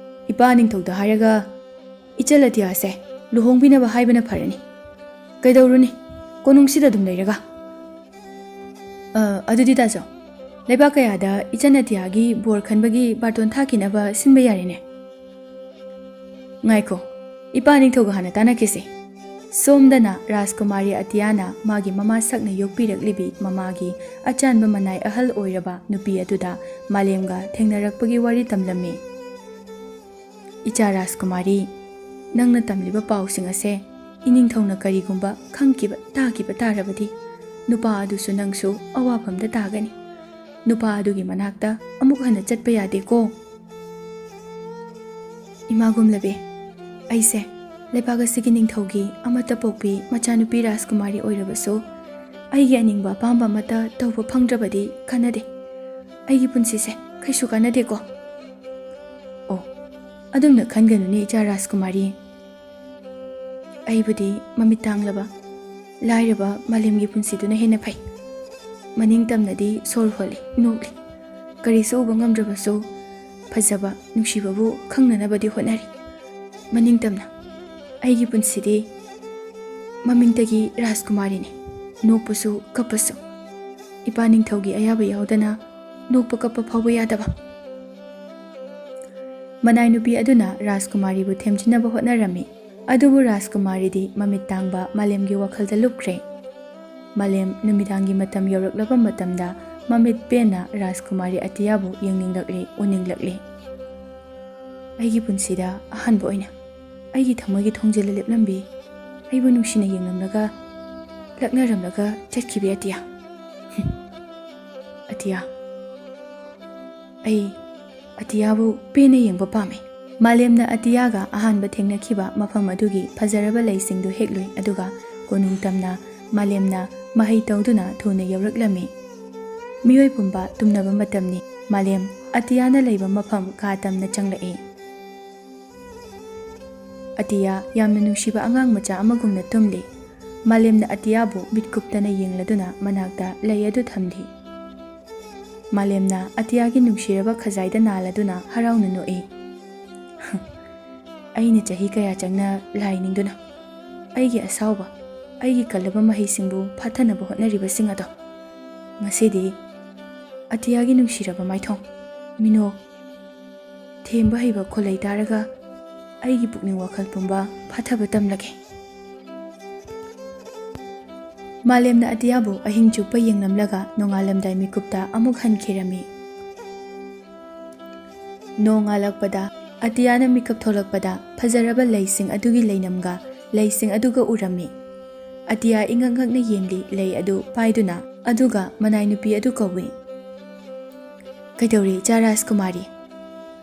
ꯏꯄꯥ ꯅꯤꯡꯊꯧꯗ ꯍꯥꯏꯔꯒ ꯏꯆꯜ ꯑꯇꯤꯌꯥꯁꯦ ꯂꯨꯍꯣꯡꯕꯤꯅꯕ ꯍꯥꯏꯕꯅ ꯐꯔꯅꯤ꯫ ꯀꯩꯗꯧꯔꯨꯅꯤ, ꯀꯣꯅꯨꯡꯁꯤꯗ ꯑꯗꯨꯝ ꯂꯩꯔꯒ?" "ꯑ, ꯑꯗꯨꯗꯤ ꯇꯥꯆꯧ, ꯂꯩꯕꯥꯛ ꯀꯌꯥꯗ ꯏꯆꯟ ꯑꯇꯤꯌꯥꯒꯤ ꯕꯣꯔ ꯈꯟꯕꯒꯤ ꯕꯥꯔꯇꯣꯟ ꯊꯥꯈꯤꯅꯕ ꯁꯤꯟꯕ ꯌꯥꯔꯦꯅꯦ?" "ꯉꯥꯏꯈꯣ, ꯏꯄꯥ ꯅꯤꯡꯊꯧꯒ ꯍꯥꯟꯅ ꯇꯥꯟꯅꯈꯤꯁꯤ꯫" ꯁꯣꯝꯗꯅ ꯔꯥꯖꯀꯨꯃꯥꯔꯤ ꯑꯇꯤꯌꯥꯅ ꯃꯥꯒꯤ ꯃꯃꯥ ꯁꯛꯅ ꯌꯣꯛꯄꯤꯔꯛꯂꯤꯕꯤ ꯃꯃꯥꯒꯤ ꯑꯆꯥꯟꯕ ꯃꯅꯥꯏ ꯑꯍꯜ ꯑꯣꯏꯔꯕ ꯅꯨꯄꯤ ꯑꯗꯨꯗ ꯃꯥꯂꯦꯝꯒ ꯊꯦꯡꯅꯔꯛꯄꯒꯤ ꯋꯥꯔꯤ ꯇꯝꯂꯝꯃꯤ꯫ "ꯏꯆꯥ ꯔꯥꯖꯀꯨꯃꯥꯔꯤ, ꯅꯪꯅ ꯇꯝꯂꯤꯕ ꯄꯥꯎꯁꯤꯡ ꯑꯁꯦ ꯏꯅꯤꯡꯊꯧꯅ ꯀꯔꯤꯒꯨꯝꯕ ꯈꯪꯈꯤꯕ ꯇꯥꯈꯤꯕ ꯇꯥꯔꯕꯗꯤ, ꯅꯨꯄꯥ ꯑꯗꯨꯁꯨ ꯅꯪꯁꯨ ꯑꯋꯥꯐꯝꯗ ꯇꯥꯒꯅꯤ꯫ ꯅꯨꯄꯥ ꯑꯗꯨꯒꯤ ꯃꯅꯥꯛꯇ ꯑꯃꯨꯛ ꯍꯟꯅ ꯆꯠꯄ ꯌꯥꯗꯦꯀꯣ꯫" "ꯏꯃꯥ ꯒꯨꯝꯂꯕꯤ, ꯑꯩꯁꯦ ꯂꯩꯕꯥꯛ ꯑꯁꯤꯒꯤ ꯅꯤꯡꯊꯧꯒꯤ ꯑꯃꯠꯇ ꯄꯣꯛꯄꯤ ꯃꯆꯥꯅꯨꯄꯤ ꯔꯥꯖꯀꯨꯃꯥꯔꯤ ꯑꯣꯏꯔꯕꯁꯨ, ꯑꯩꯒꯤ ꯑꯅꯤꯡꯕ ꯑꯄꯥꯝꯕ ꯑꯃꯠꯇ ꯇꯧꯕ ꯐꯪꯗ꯭ꯔꯕꯗꯤ ꯀꯥꯟꯅꯗꯦ꯫ ꯑꯩꯒꯤ ꯄꯨꯟꯁꯤꯁꯦ ꯀꯩꯁꯨ ꯀꯥꯟꯅꯗꯦꯀꯣ꯫" "ꯑꯣ, ꯑꯗꯨꯝꯅ ꯈꯟꯒꯅꯨꯅꯦ ꯏꯆꯥ ꯔꯥꯖꯀꯨꯃꯥꯔꯤ꯫ ꯑꯩꯕꯨꯗꯤ ꯃꯃꯤꯠ ꯇꯥꯡꯂꯕ, ꯂꯥꯏꯔꯕ ꯃꯥꯂꯦꯝꯒꯤ ꯄꯨꯟꯁꯤꯗꯨꯅ ꯍꯦꯟꯅ ꯐꯩ꯫ ꯃꯅꯤꯡ ꯇꯝꯅꯗꯤ ꯁꯣꯔ ꯍꯣꯜꯂꯤ, ꯅꯣꯛꯂꯤ꯫ ꯀꯔꯤꯁꯨ ꯎꯕ ꯉꯝꯗ꯭ꯔꯕꯁꯨ ꯐꯖꯕ, ꯅꯨꯡꯁꯤꯕꯕꯨ ꯈꯪꯅꯅꯕꯗꯤ ꯍꯣꯠꯅꯔꯤ꯫ ꯃꯅꯤꯡ ꯇꯝꯅ ꯑꯩꯒꯤ ꯄꯨꯟꯁꯤꯗꯤ ꯃꯃꯤꯡꯇꯒꯤ ꯔꯥꯖꯀꯨꯃꯥꯔꯤꯅꯤ꯫ ꯅꯣꯛꯄꯁꯨ ꯀꯞꯄꯁꯨ꯫ ꯏꯄꯥ ꯅꯤꯡꯊꯧꯒꯤ ꯑꯌꯥꯕ ꯌꯥꯎꯗꯅ ꯅꯣꯛꯄ ꯀꯞꯄ ꯐꯥꯎꯕ ꯌꯥꯗꯕ꯫ ꯃꯅꯥꯏ ꯅꯨꯄꯤ ꯑꯗꯨꯅ ꯔꯥꯖꯀꯨꯃꯥꯔꯤꯕꯨ ꯊꯦꯝꯖꯤꯟꯅꯕ ꯍꯣꯠꯅꯔꯝꯃꯤ꯫ ꯑꯗꯨꯕꯨ ꯔꯥꯖꯀꯨꯃꯥꯔꯤꯗꯤ ꯃꯃꯤꯠ ꯇꯥꯡꯕ ꯃꯥꯂꯦꯝꯒꯤ ꯋꯥꯈꯜꯗ ꯂꯨꯞꯈ꯭ꯔꯦ꯫ ꯃꯥꯂꯦꯝ ꯅꯨꯃꯤꯗꯥꯡꯒꯤ ꯃꯇꯝ ꯌꯧꯔꯛꯂꯕ ꯃꯇꯝꯗ ꯃꯃꯤꯠ ꯄꯦꯟꯅ ꯔꯥꯖꯀꯨꯃꯥꯔꯤ ꯑꯇꯤꯌꯥꯕꯨ ꯌꯦꯡꯅꯤꯡꯂꯛꯂꯦ, ꯎꯅꯤꯡꯂꯛꯂꯦ꯫ ꯑꯩꯒꯤ ꯄꯨꯟꯁꯤꯗ ꯑꯍꯥꯟꯕ ꯑꯣꯏꯅ ꯑꯩꯒꯤ ꯊꯃꯣꯏꯒꯤ ꯊꯣꯡꯖꯤꯜꯗ ꯂꯦꯞꯂꯝꯕꯤ, ꯑꯩꯕꯨ ꯅꯨꯡꯁꯤꯅ ꯌꯦꯡꯂꯝꯂꯒ ꯂꯛꯅꯔꯝꯂꯒ ꯆꯠꯈꯤꯕꯤ ꯑꯇꯤꯌꯥ꯫ ꯍꯨꯝ꯫ ꯑꯇꯤꯌꯥ꯫ ꯑꯩ ꯑꯇꯤꯌꯥꯕꯨ ꯄꯦꯟꯅ ꯌꯦꯡꯕ ꯄꯥꯝꯃꯤ꯫ ꯃꯥꯂꯦꯝꯅ ꯑꯇꯤꯌꯥꯒ ꯑꯍꯥꯟꯕ ꯊꯦꯡꯅꯈꯤꯕ ꯃꯐꯝ ꯑꯗꯨꯒꯤ ꯐꯖꯔꯕ ꯂꯩꯁꯤꯡꯗꯨ ꯍꯦꯛꯂꯨꯏ, ꯑꯗꯨꯒ ꯀꯣꯅꯨꯡ ꯇꯝꯅ ꯃꯥꯂꯦꯝꯅ ꯃꯍꯩ ꯇꯧꯗꯨꯅ ꯊꯨꯅ ꯌꯧꯔꯛꯂꯝꯃꯤ꯫ ꯃꯤꯑꯣꯏ ꯄꯨꯝꯕ ꯇꯨꯝꯅꯕ ꯃꯇꯝꯅꯤ꯫ ꯃꯥꯂꯦꯝ ꯑꯇꯤꯌꯥꯅ ꯂꯩꯕ ꯃꯐꯝ ꯀꯥ ꯇꯝꯅ ꯆꯪꯂꯛꯏ꯫ ꯑꯇꯤꯌꯥ ꯌꯥꯝꯅ ꯅꯨꯡꯁꯤꯕ ꯑꯉꯥꯡ ꯃꯆꯥ ꯑꯃꯒꯨꯝꯅ ꯇꯨꯝꯂꯤ꯫ ꯃꯥꯂꯦꯝꯅ ꯑꯇꯤꯌꯥꯕꯨ ꯃꯤꯠ ꯀꯨꯞꯇꯅ ꯌꯦꯡꯂꯗꯨꯅ ꯃꯅꯥꯛꯇ ꯂꯩ ꯑꯗꯨ ꯊꯝꯂꯤ꯫ ꯃꯥꯂꯦꯝꯅ ꯑꯇꯤꯌꯥꯒꯤ ꯅꯨꯡꯁꯤꯔꯕ ꯈꯖꯥꯏꯗ ꯅꯥꯜꯂꯗꯨꯅ ꯍꯔꯥꯎꯅ ꯅꯣꯛꯏ꯫ ꯑꯩꯅ ꯆꯍꯤ ꯀꯌꯥ ꯆꯪꯅ ꯂꯥꯏ ꯅꯤꯡꯗꯨꯅ ꯑꯩꯒꯤ ꯑꯁꯥꯎꯕ, ꯑꯩꯒꯤ ꯀꯜꯂꯕ ꯃꯍꯩꯁꯤꯡꯕꯨ ꯐꯥꯊꯅꯕ ꯍꯣꯠꯅꯔꯤꯕꯁꯤꯡ ꯑꯗꯣ ꯉꯁꯤꯗꯤ ꯑꯇꯤꯌꯥꯒꯤ ꯅꯨꯡꯁꯤꯔꯕ ꯃꯥꯏꯊꯣꯡ, ꯃꯤꯅꯣꯛ, ꯊꯦꯝꯕ ꯍꯩꯕ ꯈꯣꯜꯂꯩ ꯇꯥꯔꯒ ꯑꯩꯒꯤ ꯄꯨꯛꯅꯤꯡ ꯋꯥꯈꯜ ꯄꯨꯝꯕ ꯐꯥꯊꯕ ꯇꯝꯂꯒꯦ꯫ ꯃꯥꯂꯦꯝꯅ ꯑꯇꯤꯌꯥꯕꯨ ꯑꯍꯤꯡ ꯆꯨꯞꯄ ꯌꯦꯡꯂꯝꯂꯒ ꯅꯣꯡꯉꯥꯜꯂꯝꯗꯥꯏ ꯃꯤꯀꯨꯞꯇ ꯑꯃꯨꯛ ꯍꯟꯈꯤꯔꯝꯃꯤ꯫ ꯅꯣꯡꯉꯥꯜꯂꯛꯄꯗ ꯑꯇꯤꯌꯥꯅ ꯃꯤꯀꯞ ꯊꯣꯛꯂꯛꯄꯗ ꯐꯖꯔꯕ ꯂꯩꯁꯤꯡ ꯑꯗꯨꯒꯤ ꯂꯩꯅꯝꯒ ꯂꯩꯁꯤꯡ ꯑꯗꯨꯒ ꯎꯔꯝꯃꯤ꯫ ꯑꯇꯤꯌꯥ ꯏꯉꯛ ꯉꯛꯅ ꯌꯦꯡꯂꯤ, ꯂꯩ ꯑꯗꯨ ꯄꯥꯏꯗꯨꯅ, ꯑꯗꯨꯒ ꯃꯅꯥꯏ ꯅꯨꯄꯤ ꯑꯗꯨ ꯀꯧꯏ꯫ "ꯀꯩꯗꯧꯔꯤ, ꯏꯆꯥ ꯔꯥꯖꯀꯨꯃꯥꯔꯤ?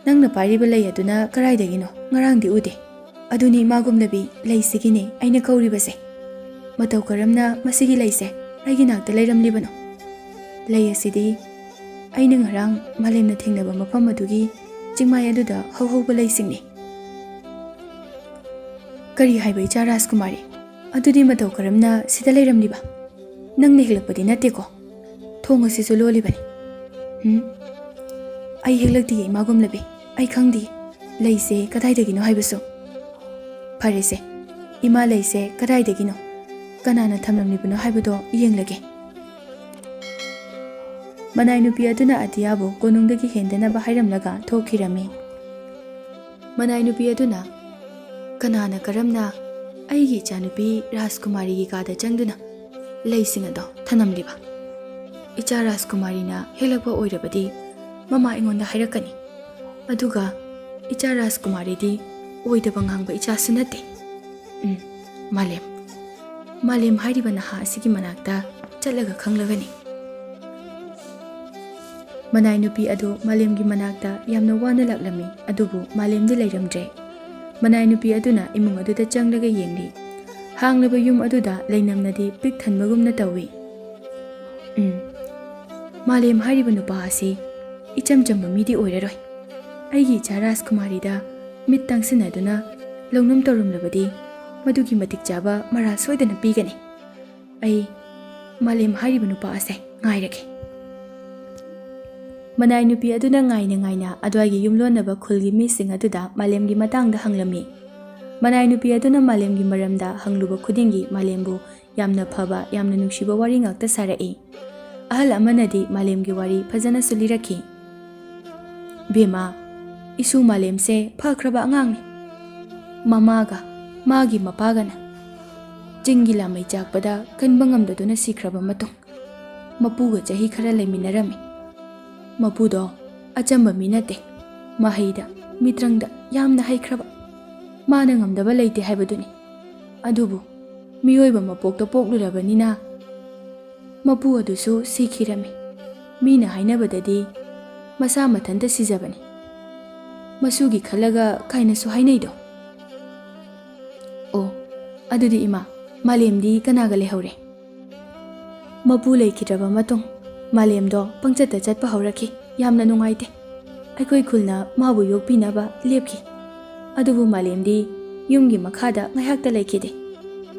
ꯅꯪꯅ ꯄꯥꯏꯔꯤꯕ ꯂꯩ ꯑꯗꯨꯅ ꯀꯔꯥꯏꯗꯒꯤꯅꯣ? ꯉꯔꯥꯡꯗꯤ ꯎꯗꯦ꯫ ꯑꯗꯨꯅꯤ ꯏꯃꯥꯒꯨꯝꯂꯕꯤ ꯂꯩꯁꯤꯒꯤꯅꯤ ꯑꯩꯅ ꯀꯧꯔꯤꯕꯁꯦ꯫ ꯃꯇꯧ ꯀꯔꯝꯅ ꯃꯁꯤꯒꯤ ꯂꯩꯁꯦ ꯑꯩꯒꯤ ꯅꯥꯛꯇ ꯂꯩꯔꯝꯂꯤꯕꯅꯣ? ꯂꯩ ꯑꯁꯤꯗꯤ ꯑꯩꯅ ꯉꯔꯥꯡ ꯃꯥꯂꯦꯝꯅ ꯊꯦꯡꯅꯕ ꯃꯐꯝ ꯑꯗꯨꯒꯤ ꯆꯤꯡꯃꯥꯏ ꯑꯗꯨꯗ ꯍꯧꯍꯧꯕ ꯂꯩꯁꯤꯡꯅꯤ꯫" "ꯀꯔꯤ ꯍꯥꯏꯕ, ꯏꯆꯥ ꯔꯥꯖꯀꯨꯃꯥꯔꯤ? ꯑꯗꯨꯗꯤ ꯃꯇꯧ ꯀꯔꯝꯅ ꯁꯤꯗ ꯂꯩꯔꯝꯂꯤꯕ? ꯅꯪꯅ ꯍꯦꯛꯂꯛꯄꯗꯤ ꯅꯠꯇꯦꯀꯣ? ꯊꯣꯡ ꯑꯁꯤꯁꯨ ꯂꯣꯜꯂꯤꯕꯅꯤ꯫" "ꯎꯝ, ꯑꯩ ꯍꯦꯛꯂꯛꯇꯤꯌꯦ, ꯏꯃꯥꯒꯨꯝꯂꯕꯤ꯫ ꯑꯩ ꯈꯪꯗꯤꯌꯦ ꯂꯩꯁꯦ ꯀꯗꯥꯏꯗꯒꯤꯅꯣ ꯍꯥꯏꯕꯁꯨ꯫" "ꯐꯔꯦꯁꯦ, "ꯏꯃꯥ ꯂꯩꯁꯦ ꯀꯗꯥꯏꯗꯒꯤꯅꯣ? ꯀꯅꯥꯅ ꯊꯝꯂꯝꯂꯤꯕꯅꯣ ꯍꯥꯏꯕꯗꯣ ꯌꯦꯡꯂꯒꯦ꯫" ꯃꯅꯥꯏ ꯅꯨꯄꯤ ꯑꯗꯨꯅ ꯑꯇꯤꯌꯥꯕꯨ ꯀꯣꯅꯨꯡꯗꯒꯤ ꯍꯦꯟꯗꯅꯕ ꯍꯥꯏꯔꯝꯂꯒ ꯊꯣꯛꯈꯤꯔꯝꯃꯤ꯫ ꯃꯅꯥꯏ ꯅꯨꯄꯤ ꯑꯗꯨꯅ, "ꯀꯅꯥꯅ ꯀꯔꯝꯅ ꯑꯩꯒꯤ ꯏꯆꯥꯅꯨꯄꯤ ꯔꯥꯖꯀꯨꯃꯥꯔꯤꯒꯤ ꯀꯥꯗ ꯆꯪꯗꯨꯅ ꯂꯩꯁꯤꯡ ꯑꯗꯣ ꯊꯅꯝꯂꯤꯕ? ꯏꯆꯥ ꯔꯥꯖꯀꯨꯃꯥꯔꯤꯅ ꯍꯦꯜꯂꯛꯄ ꯑꯣꯏꯔꯕꯗꯤ ꯃꯃꯥ ꯑꯩꯉꯣꯟꯗ ꯍꯥꯏꯔꯛꯀꯅꯤ꯫ ꯑꯗꯨꯒ ꯏꯆꯥ ꯔꯥꯖꯀꯨꯃꯥꯔꯤꯗꯤ ꯑꯣꯏꯗꯕ ꯉꯥꯡꯕ ꯏꯆꯥꯁꯨ ꯅꯠꯇꯦ꯫ ꯎꯝ, ꯃꯥꯂꯦꯝ, ꯃꯥꯂꯦꯝ ꯍꯥꯏꯔꯤꯕ ꯅꯍꯥ ꯑꯁꯤꯒꯤ ꯃꯅꯥꯛꯇ ꯆꯠꯂꯒ ꯈꯪꯂꯒꯅꯤ꯫" ꯃꯅꯥꯏ ꯅꯨꯄꯤ ꯑꯗꯨ ꯃꯥꯂꯦꯝꯒꯤ ꯃꯅꯥꯛꯇ ꯌꯥꯝꯅ ꯋꯥꯅ ꯂꯥꯛꯂꯝꯃꯤ, ꯑꯗꯨꯕꯨ ꯃꯥꯂꯦꯝꯗꯤ ꯂꯩꯔꯝꯗ꯭ꯔꯦ꯫ ꯃꯅꯥꯏ ꯅꯨꯄꯤ ꯑꯗꯨꯅ ꯏꯃꯨꯡ ꯑꯗꯨꯗ ꯆꯪꯂꯒ ꯌꯦꯡꯂꯤ꯫ ꯍꯥꯡꯂꯕ ꯌꯨꯝ ꯑꯗꯨꯗ ꯂꯩꯅꯝꯅꯗꯤ ꯄꯤꯛ ꯊꯟꯕꯒꯨꯝꯅ ꯇꯧꯏ꯫ ꯎꯝ, ꯃꯥꯂꯦꯝ ꯍꯥꯏꯔꯤꯕ ꯅꯨꯄꯥ ꯑꯁꯤ ꯏꯆꯝ ꯆꯝꯕ ꯃꯤꯗꯤ ꯑꯣꯏꯔꯔꯣꯏ꯫ ꯑꯩꯒꯤ ꯏꯆꯥ ꯔꯥꯖꯀꯨꯃꯥꯔꯤꯗ ꯃꯤꯠ ꯇꯥꯡꯁꯤꯟꯅꯗꯨꯅ ꯂꯧꯅꯝ ꯇꯧꯔꯝꯂꯕꯗꯤ ꯃꯗꯨꯒꯤ ꯃꯇꯤꯛ ꯆꯥꯕ ꯃꯔꯥꯜ ꯁꯣꯏꯗꯅ ꯄꯤꯒꯅꯤ꯫ ꯑꯩ ꯃꯥꯂꯦꯝ ꯍꯥꯏꯔꯤꯕ ꯅꯨꯄꯥ ꯑꯁꯦ ꯉꯥꯏꯔꯒꯦ꯫ ꯃꯅꯥꯏ ꯅꯨꯄꯤ ꯑꯗꯨꯅ ꯉꯥꯏꯅ ꯉꯥꯏꯅ ꯑꯗꯨꯋꯥꯏꯒꯤ ꯌꯨꯝꯂꯣꯟꯅꯕ ꯈꯨꯜꯒꯤ ꯃꯤꯁꯤꯡ ꯑꯗꯨꯗ ꯃꯥꯂꯦꯝꯒꯤ ꯃꯇꯥꯡꯗ ꯍꯪꯂꯝꯃꯤ꯫ ꯃꯅꯥꯏ ꯅꯨꯄꯤ ꯑꯗꯨꯅ ꯃꯥꯂꯦꯝꯒꯤ ꯃꯔꯝꯗ ꯍꯪꯂꯨꯕ ꯈꯨꯗꯤꯡꯒꯤ ꯃꯥꯂꯦꯝꯕꯨ ꯌꯥꯝꯅ ꯐꯕ, ꯌꯥꯝꯅ ꯅꯨꯡꯁꯤꯕ ꯋꯥꯔꯤ ꯉꯥꯛꯇ ꯁꯥꯔꯛꯏ꯫ ꯑꯍꯜ ꯑꯃꯅꯗꯤ ꯃꯥꯂꯦꯝꯒꯤ ꯋꯥꯔꯤ ꯐꯖꯅꯁꯨ ꯂꯤꯔꯛꯈꯤ꯫ "ꯕꯦꯝꯃ, ꯏꯁꯨ ꯃꯥꯂꯦꯝꯁꯦ ꯐꯈ꯭ꯔꯕ ꯑꯉꯥꯡꯅꯤ꯫ ꯃꯃꯥꯒ ꯃꯥꯒꯤ ꯃꯄꯥꯒꯅ ꯆꯤꯡꯒꯤ ꯂꯥꯃꯩ ꯆꯥꯛꯄꯗ ꯀꯟꯕ ꯉꯝꯗꯗꯨꯅ ꯁꯤꯈ꯭ꯔꯕ ꯃꯇꯨꯡ, ꯃꯄꯨꯒ ꯆꯍꯤ ꯈꯔ ꯂꯩꯃꯤꯟꯅꯔꯝꯃꯤ꯫ ꯃꯄꯨꯗꯣ ꯑꯆꯝꯕ ꯃꯤ ꯅꯠꯇꯦ꯫ ꯃꯍꯩꯗ, ꯃꯤꯇ꯭ꯔꯪꯗ ꯌꯥꯝꯅ ꯍꯩꯈ꯭ꯔꯕ꯫ ꯃꯥꯅ ꯉꯝꯗꯕ ꯂꯩꯇꯦ ꯍꯥꯏꯕꯗꯨꯅꯤ꯫ ꯑꯗꯨꯕꯨ ꯃꯤꯑꯣꯏꯕ ꯃꯄꯣꯛꯇ ꯄꯣꯛꯂꯨꯔꯕꯅꯤꯅ ꯃꯄꯨ ꯑꯗꯨꯁꯨ ꯁꯤꯈꯤꯔꯝꯃꯤ꯫ ꯃꯤꯅ ꯍꯥꯏꯅꯕꯗꯗꯤ ꯃꯁꯥ ꯃꯊꯟꯇ ꯁꯤꯖꯕꯅꯤ꯫ ꯃꯁꯨꯒꯤ ꯈꯜꯂꯒ ꯀꯥꯏꯅꯁꯨ ꯍꯥꯏꯅꯩꯗꯣ꯫ ꯑꯣ, ꯑꯗꯨꯗꯤ ꯏꯃꯥ, ꯃꯥꯂꯦꯝꯗꯤ ꯀꯅꯥꯒ ꯂꯩꯍꯧꯔꯦ?" "ꯃꯄꯨ ꯂꯩꯈꯤꯗ꯭ꯔꯕ ꯃꯇꯨꯡ ꯃꯥꯂꯦꯝꯗꯣ ꯄꯪꯆꯠꯇ ꯆꯠꯄ ꯍꯧꯔꯛꯈꯤ꯫ ꯌꯥꯝꯅ ꯅꯨꯡꯉꯥꯏꯇꯦ꯫ ꯑꯩꯈꯣꯏ ꯈꯨꯜꯅ ꯃꯥꯕꯨ ꯌꯣꯛꯄꯤꯅꯕ ꯂꯦꯞꯈꯤ꯫ ꯑꯗꯨꯕꯨ ꯃꯥꯂꯦꯝꯗꯤ ꯌꯨꯝꯒꯤ ꯃꯈꯥꯗ ꯉꯥꯏꯍꯥꯛꯇ ꯂꯩꯈꯤꯗꯦ꯫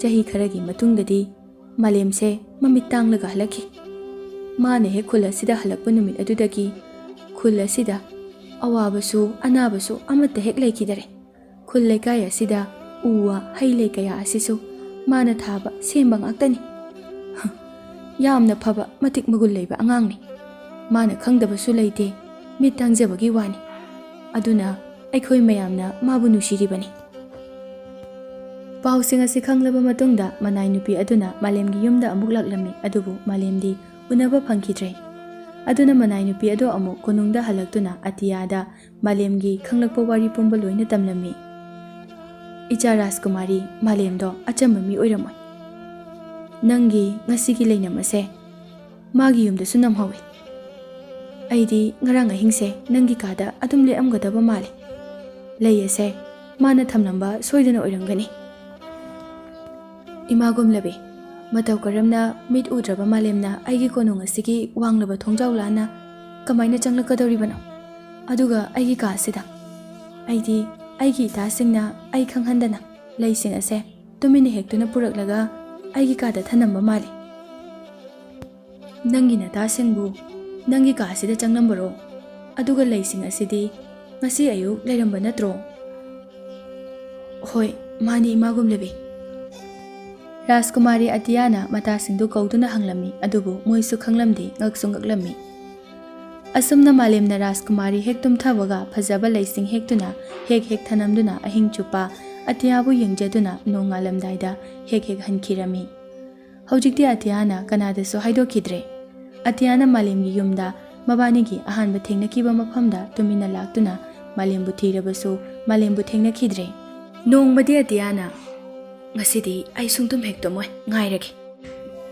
ꯆꯍꯤ ꯈꯔꯒꯤ ꯃꯇꯨꯡꯗꯗꯤ ꯃꯥꯂꯦꯝꯁꯦ ꯃꯃꯤꯠ ꯇꯥꯡꯂꯒ ꯍꯜꯂꯛꯈꯤ꯫ ꯃꯥꯅ ꯍꯦꯛ ꯈꯨꯜ ꯑꯁꯤꯗ ꯍꯜꯂꯛꯄ ꯅꯨꯃꯤꯠ ꯑꯗꯨꯗꯒꯤ ꯈꯨꯜ ꯑꯁꯤꯗ ꯑꯋꯥꯕꯁꯨ ꯑꯅꯥꯕꯁꯨ ꯑꯃꯠꯇ ꯍꯦꯛ ꯂꯩꯈꯤꯗꯔꯦ꯫ ꯈꯨꯜ ꯂꯩꯀꯥꯏ ꯑꯁꯤꯗ ꯎ ꯋꯥ ꯍꯩ ꯂꯩ ꯀꯌꯥ ꯑꯁꯤꯁꯨ ꯃꯥꯅ ꯊꯥꯕ ꯁꯦꯝꯕ ꯉꯥꯛꯇꯅꯤ꯫ ꯍ, ꯌꯥꯝꯅ ꯐꯕ, ꯃꯇꯤꯛ ꯃꯒꯨꯟ ꯂꯩꯕ ꯑꯉꯥꯡꯅꯤ꯫ ꯃꯥꯅ ꯈꯪꯗꯕꯁꯨ ꯂꯩꯇꯦ, ꯃꯤꯠ ꯇꯥꯡꯖꯕꯒꯤ ꯋꯥꯅꯤ꯫ ꯑꯗꯨꯅ ꯑꯩꯈꯣꯏ ꯃꯌꯥꯝꯅ ꯃꯥꯕꯨ ꯅꯨꯡꯁꯤꯔꯤꯕꯅꯤ꯫ ꯄꯥꯎꯁꯤꯡ ꯑꯁꯤ ꯈꯪꯂꯕ ꯃꯇꯨꯡꯗ ꯃꯅꯥꯏ ꯅꯨꯄꯤ ꯑꯗꯨꯅ ꯃꯥꯂꯦꯝꯒꯤ ꯌꯨꯝꯗ ꯑꯃꯨꯛ ꯂꯥꯛꯂꯝꯃꯤ, ꯑꯗꯨꯕꯨ ꯃꯥꯂꯦꯝꯗꯤ ꯎꯅꯕ ꯐꯪꯈꯤꯗ꯭ꯔꯦ꯫ ꯑꯗꯨꯅ ꯃꯅꯥꯏ ꯅꯨꯄꯤ ꯑꯗꯨ ꯑꯃꯨꯛ ꯀꯣꯅꯨꯡꯗ ꯍꯜꯂꯛꯇꯨꯅ ꯑꯇꯤꯌꯥꯗ ꯃꯥꯂꯦꯝꯒꯤ ꯈꯪꯂꯛꯄ ꯋꯥꯔꯤ ꯄꯨꯝꯕ ꯂꯣꯏꯅ ꯇꯝꯂꯝꯃꯤ꯫ "ꯏꯆꯥ ꯔꯥꯖꯀꯨꯃꯥꯔꯤ, ꯃꯥꯂꯦꯝꯗꯣ ꯑꯆꯝꯕ ꯃꯤ ꯑꯣꯏꯔꯝꯃꯣꯏ꯫ ꯅꯪꯒꯤ ꯉꯁꯤꯒꯤ ꯂꯩꯅꯝ ꯑꯁꯦ ꯃꯥꯒꯤ ꯌꯨꯝꯗꯁꯨ ꯅꯝꯍꯧꯋꯤ꯫ ꯑꯩꯗꯤ ꯉꯔꯥꯡ ꯑꯍꯤꯡꯁꯦ ꯅꯪꯒꯤ ꯀꯥꯗ ꯑꯗꯨꯝ ꯂꯦꯛꯑꯝꯒꯗꯕ ꯃꯥꯜꯂꯤ꯫ ꯂꯩ ꯑꯁꯦ ꯃꯥꯅ ꯊꯝꯂꯝꯕ ꯁꯣꯏꯗꯅ ꯑꯣꯏꯔꯝꯒꯅꯤ꯫" "ꯏꯃꯥ ꯒꯨꯝꯂꯕꯤ, ꯃꯇꯧ ꯀꯔꯝꯅ ꯃꯤꯠ ꯎꯗ꯭ꯔꯕ ꯃꯥꯂꯦꯝꯅ ꯑꯩꯒꯤ ꯀꯣꯅꯨꯡ ꯑꯁꯤꯒꯤ ꯋꯥꯡꯂꯕ ꯊꯣꯡꯖꯥꯎ ꯂꯥꯟꯅ ꯀꯃꯥꯏꯅ ꯆꯪꯂꯛꯀꯗꯧꯔꯤꯕꯅꯣ? ꯑꯗꯨꯒ ꯑꯩꯒꯤ ꯀꯥ ꯑꯁꯤꯗ? ꯑꯩꯗꯤ ꯑꯩꯒꯤ ꯏꯇꯥꯁꯤꯡꯅ ꯑꯩ ꯈꯪꯍꯟꯗꯅ ꯂꯩꯁꯤꯡ ꯑꯁꯦ ꯇꯨꯃꯤꯟꯅ ꯍꯦꯛꯇꯨꯅ ꯄꯨꯔꯛꯂꯒ ꯑꯩꯒꯤ ꯀꯥꯗ ꯊꯅꯝꯕ ꯃꯥꯜꯂꯤ꯫" "ꯅꯪꯒꯤ ꯅꯇꯥꯁꯤꯡꯕꯨ ꯅꯪꯒꯤ ꯀꯥ ꯑꯁꯤꯗ ꯆꯪꯂꯝꯕꯔꯣ? ꯑꯗꯨꯒ ꯂꯩꯁꯤꯡ ꯑꯁꯤꯗꯤ ꯉꯁꯤ ꯑꯌꯨꯛ ꯂꯩꯔꯝꯕ ꯅꯠꯇ꯭ꯔꯣ?" "ꯍꯣꯏ, ꯃꯥꯅꯤ, ꯏꯃꯥ ꯒꯨꯝꯂꯕꯤ꯫" ꯔꯥꯖꯀꯨꯃꯥꯔꯤ ꯑꯇꯤꯌꯥꯅ ꯃꯇꯥꯁꯤꯡꯗꯨ ꯀꯧꯗꯨꯅ ꯍꯪꯂꯝꯃꯤ, ꯑꯗꯨꯕꯨ ꯃꯣꯏꯁꯨ ꯈꯪꯂꯝꯗꯦ, ꯉꯛꯁꯨ ꯉꯛꯂꯝꯃꯤ꯫ ꯑꯁꯨꯝꯅ ꯃꯥꯂꯦꯝꯅ ꯔꯥꯖꯀꯨꯃꯥꯔꯤ ꯍꯦꯛ ꯇꯨꯝꯊꯕꯒ ꯐꯖꯕ ꯂꯩꯁꯤꯡ ꯍꯦꯛꯇꯨꯅ ꯍꯦꯛ ꯍꯦꯛ ꯊꯅꯝꯗꯨꯅ ꯑꯍꯤꯡ ꯆꯨꯞꯄ ꯑꯇꯤꯌꯥꯕꯨ ꯌꯦꯡꯖꯗꯨꯅ ꯅꯣꯡꯉꯥꯜꯂꯝꯗꯥꯏꯗ ꯍꯦꯛ ꯍꯦꯛ ꯍꯟꯈꯤꯔꯝꯃꯤ꯫ ꯍꯧꯖꯤꯛꯇꯤ ꯑꯇꯤꯌꯥꯅ ꯀꯅꯥꯗꯁꯨ ꯍꯥꯏꯗꯣꯛꯈꯤꯗ꯭ꯔꯦ꯫ ꯑꯇꯤꯌꯥꯅ ꯃꯥꯂꯦꯝꯒꯤ ꯌꯨꯝꯗ ꯃꯕꯥꯅꯤꯒꯤ ꯑꯍꯥꯟꯕ ꯊꯦꯡꯅꯈꯤꯕ ꯃꯐꯝꯗ ꯇꯨꯃꯤꯟꯅ ꯂꯥꯛꯇꯨꯅ ꯃꯥꯂꯦꯝꯕꯨ ꯊꯤꯔꯕꯁꯨ ꯃꯥꯂꯦꯝꯕꯨ ꯊꯦꯡꯅꯈꯤꯗ꯭ꯔꯦ꯫ ꯅꯣꯡꯃꯗꯤ ꯑꯇꯤꯌꯥꯅ, "ꯉꯁꯤꯗꯤ ꯑꯩ ꯁꯨꯡꯇꯨꯝ ꯍꯦꯛ ꯇꯨꯝꯃꯣꯏ, ꯉꯥꯏꯔꯒꯦ꯫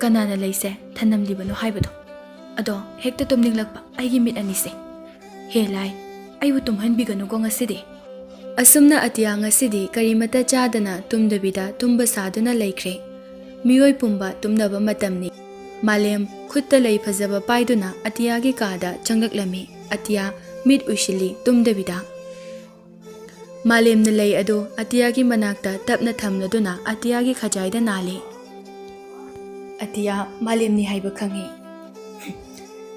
ꯀꯅꯥꯅ ꯂꯩꯁꯦ ꯊꯅꯝꯂꯤꯕꯅꯣ ꯍꯥꯏꯕꯗꯣ꯫ ꯑꯗꯣ ꯍꯦꯛꯇ ꯇꯨꯝꯅꯤꯡꯂꯛꯄ ꯑꯩꯒꯤ ꯃꯤꯠ ꯑꯅꯤꯁꯦ꯫ ꯍꯦ ꯂꯥꯏ, ꯑꯩꯕꯨ ꯇꯨꯝꯍꯟꯕꯤꯒꯅꯨꯀꯣ ꯉꯁꯤꯗꯤ꯫" ꯑꯁꯨꯝꯅ ꯑꯇꯤꯌꯥ ꯉꯁꯤꯗꯤ ꯀꯔꯤꯃꯠꯇ ꯆꯥꯗꯅ ꯇꯨꯝꯗꯕꯤꯗ ꯇꯨꯝꯕ ꯁꯥꯗꯨꯅ ꯂꯩꯈ꯭ꯔꯦ꯫ ꯃꯤꯑꯣꯏ ꯄꯨꯝꯕ ꯇꯨꯝꯅꯕ ꯃꯇꯝꯅꯤ꯫ ꯃꯥꯂꯦꯝ ꯈꯨꯠꯇ ꯂꯩ ꯐꯖꯕ ꯄꯥꯏꯗꯨꯅ ꯑꯇꯤꯌꯥꯒꯤ ꯀꯥꯗ ꯆꯪꯂꯛꯂꯝꯃꯤ꯫ ꯑꯇꯤꯌꯥ ꯃꯤꯠ ꯎꯏꯁꯤꯜꯂꯤ ꯇꯨꯝꯗꯕꯤꯗ꯫ ꯃꯥꯂꯦꯝꯅ ꯂꯩ ꯑꯗꯨ ꯑꯇꯤꯌꯥꯒꯤ ꯃꯅꯥꯛꯇ ꯇꯞꯅ ꯊꯝꯂꯗꯨꯅ ꯑꯇꯤꯌꯥꯒꯤ ꯈꯖꯥꯏꯗ ꯅꯥꯜꯂꯤ꯫ ꯑꯇꯤꯌꯥ ꯃꯥꯂꯦꯝꯅꯤ ꯍꯥꯏꯕ ꯈꯪꯉꯤ꯫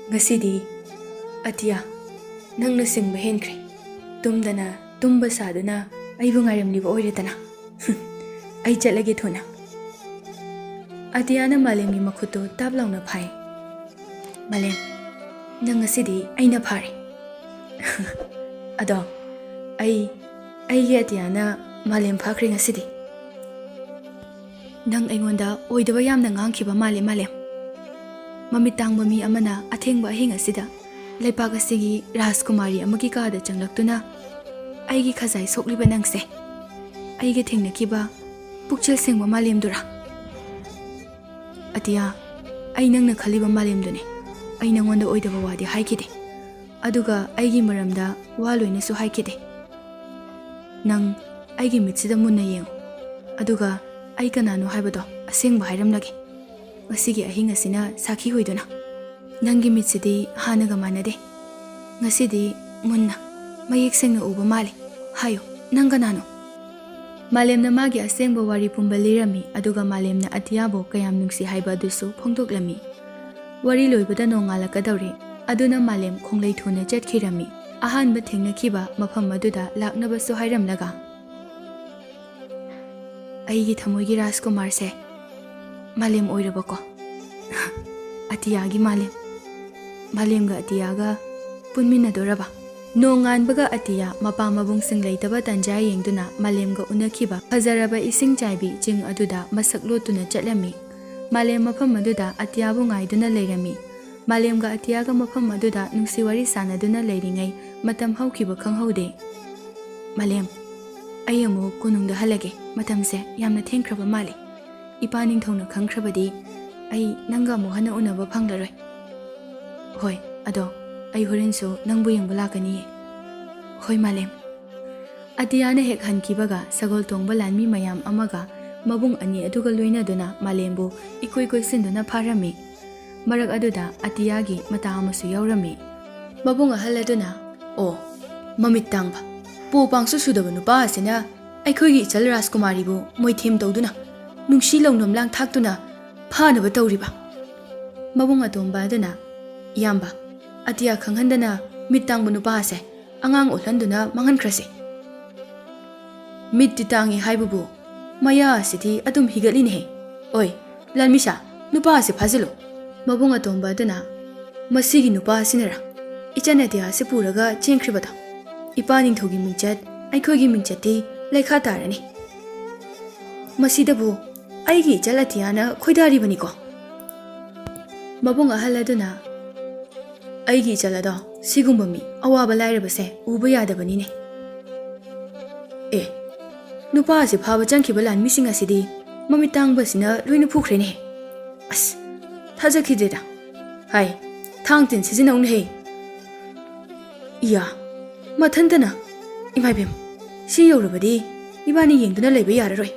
"ꯉꯁꯤꯗꯤ ꯑꯇꯤꯌꯥ, ꯅꯪꯅ ꯁꯤꯡꯕ ꯍꯦꯟꯈ꯭ꯔꯦ꯫ ꯇꯨꯝꯗꯅ, ꯇꯨꯝꯕ ꯁꯥꯗꯨꯅ ꯑꯩꯕꯨ ꯉꯥꯏꯔꯝꯂꯤꯕ ꯑꯣꯏꯔꯦꯗꯅ꯫" "ꯑꯩ ꯆꯠꯂꯒꯦ ꯊꯨꯅ꯫" ꯑꯇꯤꯌꯥꯅ ꯃꯥꯂꯦꯝꯒꯤ ꯃꯈꯨꯠꯇꯨ ꯇꯥꯞ ꯂꯥꯎꯅ ꯐꯥꯏ꯫ "ꯃꯥꯂꯦꯝ, ꯅꯪ ꯉꯁꯤꯗꯤ ꯑꯩꯅ ꯐꯥꯔꯦ꯫" "ꯑꯗꯣ ꯑꯩ, ꯑꯩꯒꯤ ꯑꯇꯤꯌꯥꯅ ꯃꯥꯂꯦꯝ ꯐꯥꯈ꯭ꯔꯦ ꯉꯁꯤꯗꯤ꯫" "ꯅꯪ ꯑꯩꯉꯣꯟꯗ ꯑꯣꯏꯗꯕ ꯌꯥꯝꯅ ꯉꯥꯡꯈꯤꯕ ꯃꯥꯜꯂꯦ, ꯃꯥꯂꯦꯝ꯫ ꯃꯃꯤꯠ ꯇꯥꯡꯕ ꯃꯤ ꯑꯃꯅ ꯑꯊꯦꯡꯕ ꯑꯍꯤꯡ ꯑꯁꯤꯗ ꯂꯩꯄꯥꯛ ꯑꯁꯤꯒꯤ ꯔꯥꯖꯀꯨꯃꯥꯔꯤ ꯑꯃꯒꯤ ꯀꯥꯗ ꯆꯪꯂꯛꯇꯨꯅ ꯑꯩꯒꯤ ꯈꯖꯥꯏ ꯁꯣꯛꯂꯤꯕ ꯅꯪꯁꯦ ꯑꯩꯒ ꯊꯦꯡꯅꯈꯤꯕ ꯄꯨꯛꯆꯦꯜ ꯁꯦꯡꯕ ꯃꯥꯂꯦꯝꯗꯨꯔꯥ?" "ꯑꯇꯤꯌꯥ, ꯑꯩ ꯅꯪꯅ ꯈꯜꯂꯤꯕ ꯃꯥꯂꯦꯝꯗꯨꯅꯤ꯫ ꯑꯩ ꯅꯪꯉꯣꯟꯗ ꯑꯣꯏꯗꯕ ꯋꯥꯗꯤ ꯍꯥꯏꯈꯤꯗꯦ꯫ ꯑꯗꯨꯒ ꯑꯩꯒꯤ ꯃꯔꯝꯗ ꯋꯥ ꯂꯣꯏꯅꯁꯨ ꯍꯥꯏꯈꯤꯗꯦ꯫ ꯅꯪ ꯑꯩꯒꯤ ꯃꯤꯠꯁꯤꯗ ꯃꯨꯟꯅ ꯌꯦꯡꯉꯨ, ꯑꯗꯨꯒ ꯑꯩ ꯀꯅꯥꯅꯣ ꯍꯥꯏꯕꯗꯣ ꯑꯁꯦꯡꯕ ꯍꯥꯏꯔꯝꯂꯒꯦ꯫ ꯉꯁꯤꯒꯤ ꯑꯍꯤꯡ ꯑꯁꯤꯅ ꯁꯥꯈꯤ ꯑꯣꯏꯗꯨꯅ꯫ ꯅꯪꯒꯤ ꯃꯤꯠꯁꯤꯗꯤ ꯍꯥꯟꯅꯒ ꯃꯥꯟꯅꯗꯦ꯫ ꯉꯁꯤꯗꯤ ꯃꯨꯟꯅ, ꯃꯌꯦꯛ ꯁꯦꯡꯅ ꯎꯕ ꯃꯥꯜꯂꯤ꯫ ꯍꯥꯏꯌꯨ, ꯅꯪ ꯀꯅꯥꯅꯣ?" ꯃꯥꯂꯦꯝꯅ ꯃꯥꯒꯤ ꯑꯁꯦꯡꯕ ꯋꯥꯔꯤ ꯄꯨꯝꯕ ꯂꯤꯔꯝꯃꯤ, ꯑꯗꯨꯒ ꯃꯥꯂꯦꯝꯅ ꯑꯇꯤꯌꯥꯕꯨ ꯀꯌꯥꯝ ꯅꯨꯡꯁꯤ ꯍꯥꯏꯕ ꯑꯗꯨꯁꯨ ꯐꯣꯡꯗꯣꯛꯂꯝꯃꯤ꯫ ꯋꯥꯔꯤ ꯂꯣꯏꯕꯗ ꯅꯣꯡꯉꯥꯜꯂꯛꯀꯗꯧꯔꯦ꯫ ꯑꯗꯨꯅ ꯃꯥꯂꯦꯝ ꯈꯣꯡꯂꯩ ꯊꯨꯅ ꯆꯠꯈꯤꯔꯝꯃꯤ꯫ ꯑꯍꯥꯟꯕ ꯊꯦꯡꯅꯈꯤꯕ ꯃꯐꯝ ꯑꯗꯨꯗ ꯂꯥꯛꯅꯕꯁꯨ ꯍꯥꯏꯔꯝꯂꯒ, "ꯑꯩꯒꯤ ꯊꯃꯣꯏꯒꯤ ꯔꯥꯖꯀꯨꯃꯥꯔꯁꯦ ꯃꯥꯂꯦꯝ ꯑꯣꯏꯔꯕꯀꯣ?" "ꯑꯇꯤꯌꯥꯒꯤ ꯃꯥꯂꯦꯝ, ꯃꯥꯂꯦꯝꯒ ꯑꯇꯤꯌꯥꯒ ꯄꯨꯟꯃꯤꯟꯅꯗꯣꯔꯕ?" ꯅꯣꯡꯉꯥꯟꯕꯒ ꯑꯇꯤꯌꯥ ꯃꯄꯥ ꯃꯕꯨꯡꯁꯤꯡ ꯂꯩꯇꯕ ꯇꯟꯖꯥ ꯌꯦꯡꯗꯨꯅ ꯃꯥꯂꯦꯝꯒ ꯎꯅꯈꯤꯕ ꯐꯖꯔꯕ ꯏꯁꯤꯡ ꯆꯥꯏꯕꯤ ꯆꯤꯡ ꯑꯗꯨꯗ ꯃꯁꯛ ꯂꯣꯠꯇꯨꯅ ꯆꯠꯂꯝꯃꯤ꯫ ꯃꯥꯂꯦꯝ ꯃꯐꯝ ꯑꯗꯨꯗ ꯑꯇꯤꯌꯥꯕꯨ ꯉꯥꯏꯗꯨꯅ ꯂꯩꯔꯝꯃꯤ꯫ ꯃꯥꯂꯦꯝꯒ ꯑꯇꯤꯌꯥꯒ ꯃꯐꯝ ꯑꯗꯨꯗ ꯅꯨꯡꯁꯤ ꯋꯥꯔꯤ ꯁꯥꯟꯅꯗꯨꯅ ꯂꯩꯔꯤꯉꯩ ꯃꯇꯝ ꯍꯧꯈꯤꯕ ꯈꯪꯍꯧꯗꯦ꯫ "ꯃꯥꯂꯦꯝ, ꯑꯩ ꯑꯃꯨꯛ ꯀꯣꯅꯨꯡꯗ ꯍꯜꯂꯒꯦ꯫ ꯃꯇꯝꯁꯦ ꯌꯥꯝꯅ ꯊꯦꯡꯈ꯭ꯔꯕ ꯃꯥꯜꯂꯦ꯫ ꯏꯄꯥ ꯅꯤꯡꯊꯧꯅ ꯈꯪꯈ꯭ꯔꯕꯗꯤ ꯑꯩ ꯅꯪꯒ ꯑꯃꯨꯛ ꯍꯟꯅ ꯎꯅꯕ ꯐꯪꯂꯔꯣꯏ꯫" "ꯍꯣꯏ, ꯑꯗꯣ ꯑꯩ ꯍꯣꯔꯦꯟꯁꯨ ꯅꯪꯕꯨ ꯌꯦꯡꯕ ꯂꯥꯛꯀꯅꯤꯌꯦ꯫" "ꯍꯣꯏ, ꯃꯥꯂꯦꯝ꯫" ꯑꯇꯤꯌꯥꯅ ꯍꯦꯛ ꯍꯟꯈꯤꯕꯒ ꯁꯒꯣꯜ ꯇꯣꯡꯕ ꯂꯥꯟꯃꯤ ꯃꯌꯥꯝ ꯑꯃꯒ ꯃꯕꯨꯡ ꯑꯅꯤ ꯑꯗꯨꯒ ꯂꯣꯏꯅꯗꯨꯅ ꯃꯥꯂꯦꯝꯕꯨ ꯏꯀꯣꯏ ꯀꯣꯏꯁꯤꯟꯗꯨꯅ ꯐꯥꯔꯝꯃꯤ꯫ ꯃꯔꯛ ꯑꯗꯨꯗ ꯑꯇꯤꯌꯥꯒꯤ ꯃꯇꯥ ꯑꯃꯁꯨ ꯌꯥꯎꯔꯝꯃꯤ꯫ ꯃꯕꯨꯡ ꯑꯍꯜ ꯑꯗꯨꯅ, "ꯑꯣ, ꯃꯃꯤꯠ ꯇꯥꯡꯕ, ꯄꯣ ꯄꯥꯡꯁꯨ ꯁꯨꯗꯕ ꯅꯨꯄꯥ ꯑꯁꯤꯅ ꯑꯩꯈꯣꯏꯒꯤ ꯏꯆꯜ ꯔꯥꯖꯀꯨꯃꯥꯔꯤꯕꯨ ꯃꯣꯏꯊꯦꯝ ꯇꯧꯗꯨꯅ, ꯅꯨꯡꯁꯤ ꯂꯧꯅꯝ ꯂꯥꯡ ꯊꯥꯛꯇꯨꯅ ꯐꯥꯅꯕ ꯇꯧꯔꯤꯕ?" ꯃꯕꯨꯡ ꯑꯇꯣꯝꯕ ꯑꯗꯨꯅ, "ꯏꯌꯥꯝꯕ, ꯑꯇꯤꯌꯥ ꯈꯪꯍꯟꯗꯅ ꯃꯤꯠ ꯇꯥꯡꯕ ꯅꯨꯄꯥ ꯑꯁꯦ ꯑꯉꯥꯡ ꯑꯣꯜꯍꯟꯗꯨꯅ ꯃꯥꯡꯍꯟꯈ꯭ꯔꯁꯤ꯫" ꯃꯤꯠꯇꯤ ꯇꯥꯡꯉꯤ ꯍꯥꯏꯕꯕꯨ ꯃꯌꯥ ꯑꯁꯤꯗꯤ ꯑꯗꯨꯝ ꯍꯤꯒꯠꯂꯤꯅꯦꯍꯦ꯫ ꯑꯣꯏ, ꯂꯥꯟꯃꯤꯁꯥ, ꯅꯨꯄꯥ ꯑꯁꯤ ꯐꯥꯖꯤꯜꯂꯨ꯫ ꯃꯕꯨꯡ ꯑꯇꯣꯝꯕ ꯑꯗꯨꯅ, "ꯃꯁꯤꯒꯤ ꯅꯨꯄꯥ ꯑꯁꯤꯅꯔ ꯏꯆꯟ ꯑꯇꯤꯌꯥ ꯑꯁꯤ ꯄꯨꯔꯒ ꯆꯦꯟꯈ꯭ꯔꯤꯕꯗꯣ? ꯏꯄꯥ ꯅꯤꯡꯊꯧꯒꯤ ꯃꯤꯡꯆꯠ, ꯑꯩꯈꯣꯏꯒꯤ ꯃꯤꯡꯆꯠꯇꯤ ꯂꯩꯈꯥ ꯇꯥꯔꯅꯤ꯫ ꯃꯁꯤꯗꯕꯨ ꯑꯩꯒꯤ ꯏꯆꯜ ꯑꯇꯤꯌꯥꯅ ꯈꯣꯏꯗꯥꯔꯤꯕꯅꯤꯀꯣ?" ꯃꯕꯨꯡ ꯑꯍꯜ ꯑꯗꯨꯅ, "ꯑꯩꯒꯤ ꯏꯆꯜ ꯑꯗꯣ ꯁꯤꯒꯨꯝꯕ ꯃꯤ ꯑꯋꯥꯕ ꯂꯥꯏꯔꯕꯁꯦ ꯎꯕ ꯌꯥꯗꯕꯅꯤꯅꯦ꯫ ꯑꯦ, ꯅꯨꯄꯥ ꯑꯁꯤ ꯐꯥꯕ ꯆꯪꯈꯤꯕ ꯂꯥꯟꯃꯤꯁꯤꯡ ꯑꯁꯤꯗꯤ ꯃꯃꯤꯠ ꯇꯥꯡꯕꯁꯤꯅ ꯂꯣꯏꯅ ꯐꯨꯈ꯭ꯔꯦꯅꯦ꯫ ꯑꯁ, ꯊꯥꯖꯈꯤꯗ꯭ꯔꯦꯗ꯫ ꯍꯥꯏ, ꯊꯥꯡ ꯇꯤꯟ ꯁꯤꯖꯤꯟꯅꯧꯅꯦꯍꯦ꯫ ꯏꯌꯥ, ꯃꯊꯟꯇꯅ꯫ ꯏꯃꯥ ꯏꯕꯦꯝ, ꯁꯤ ꯌꯧꯔꯕꯗꯤ ꯏꯕꯥꯅꯤ ꯌꯦꯡꯗꯨꯅ ꯂꯩꯕ ꯌꯥꯔꯔꯣꯏ꯫"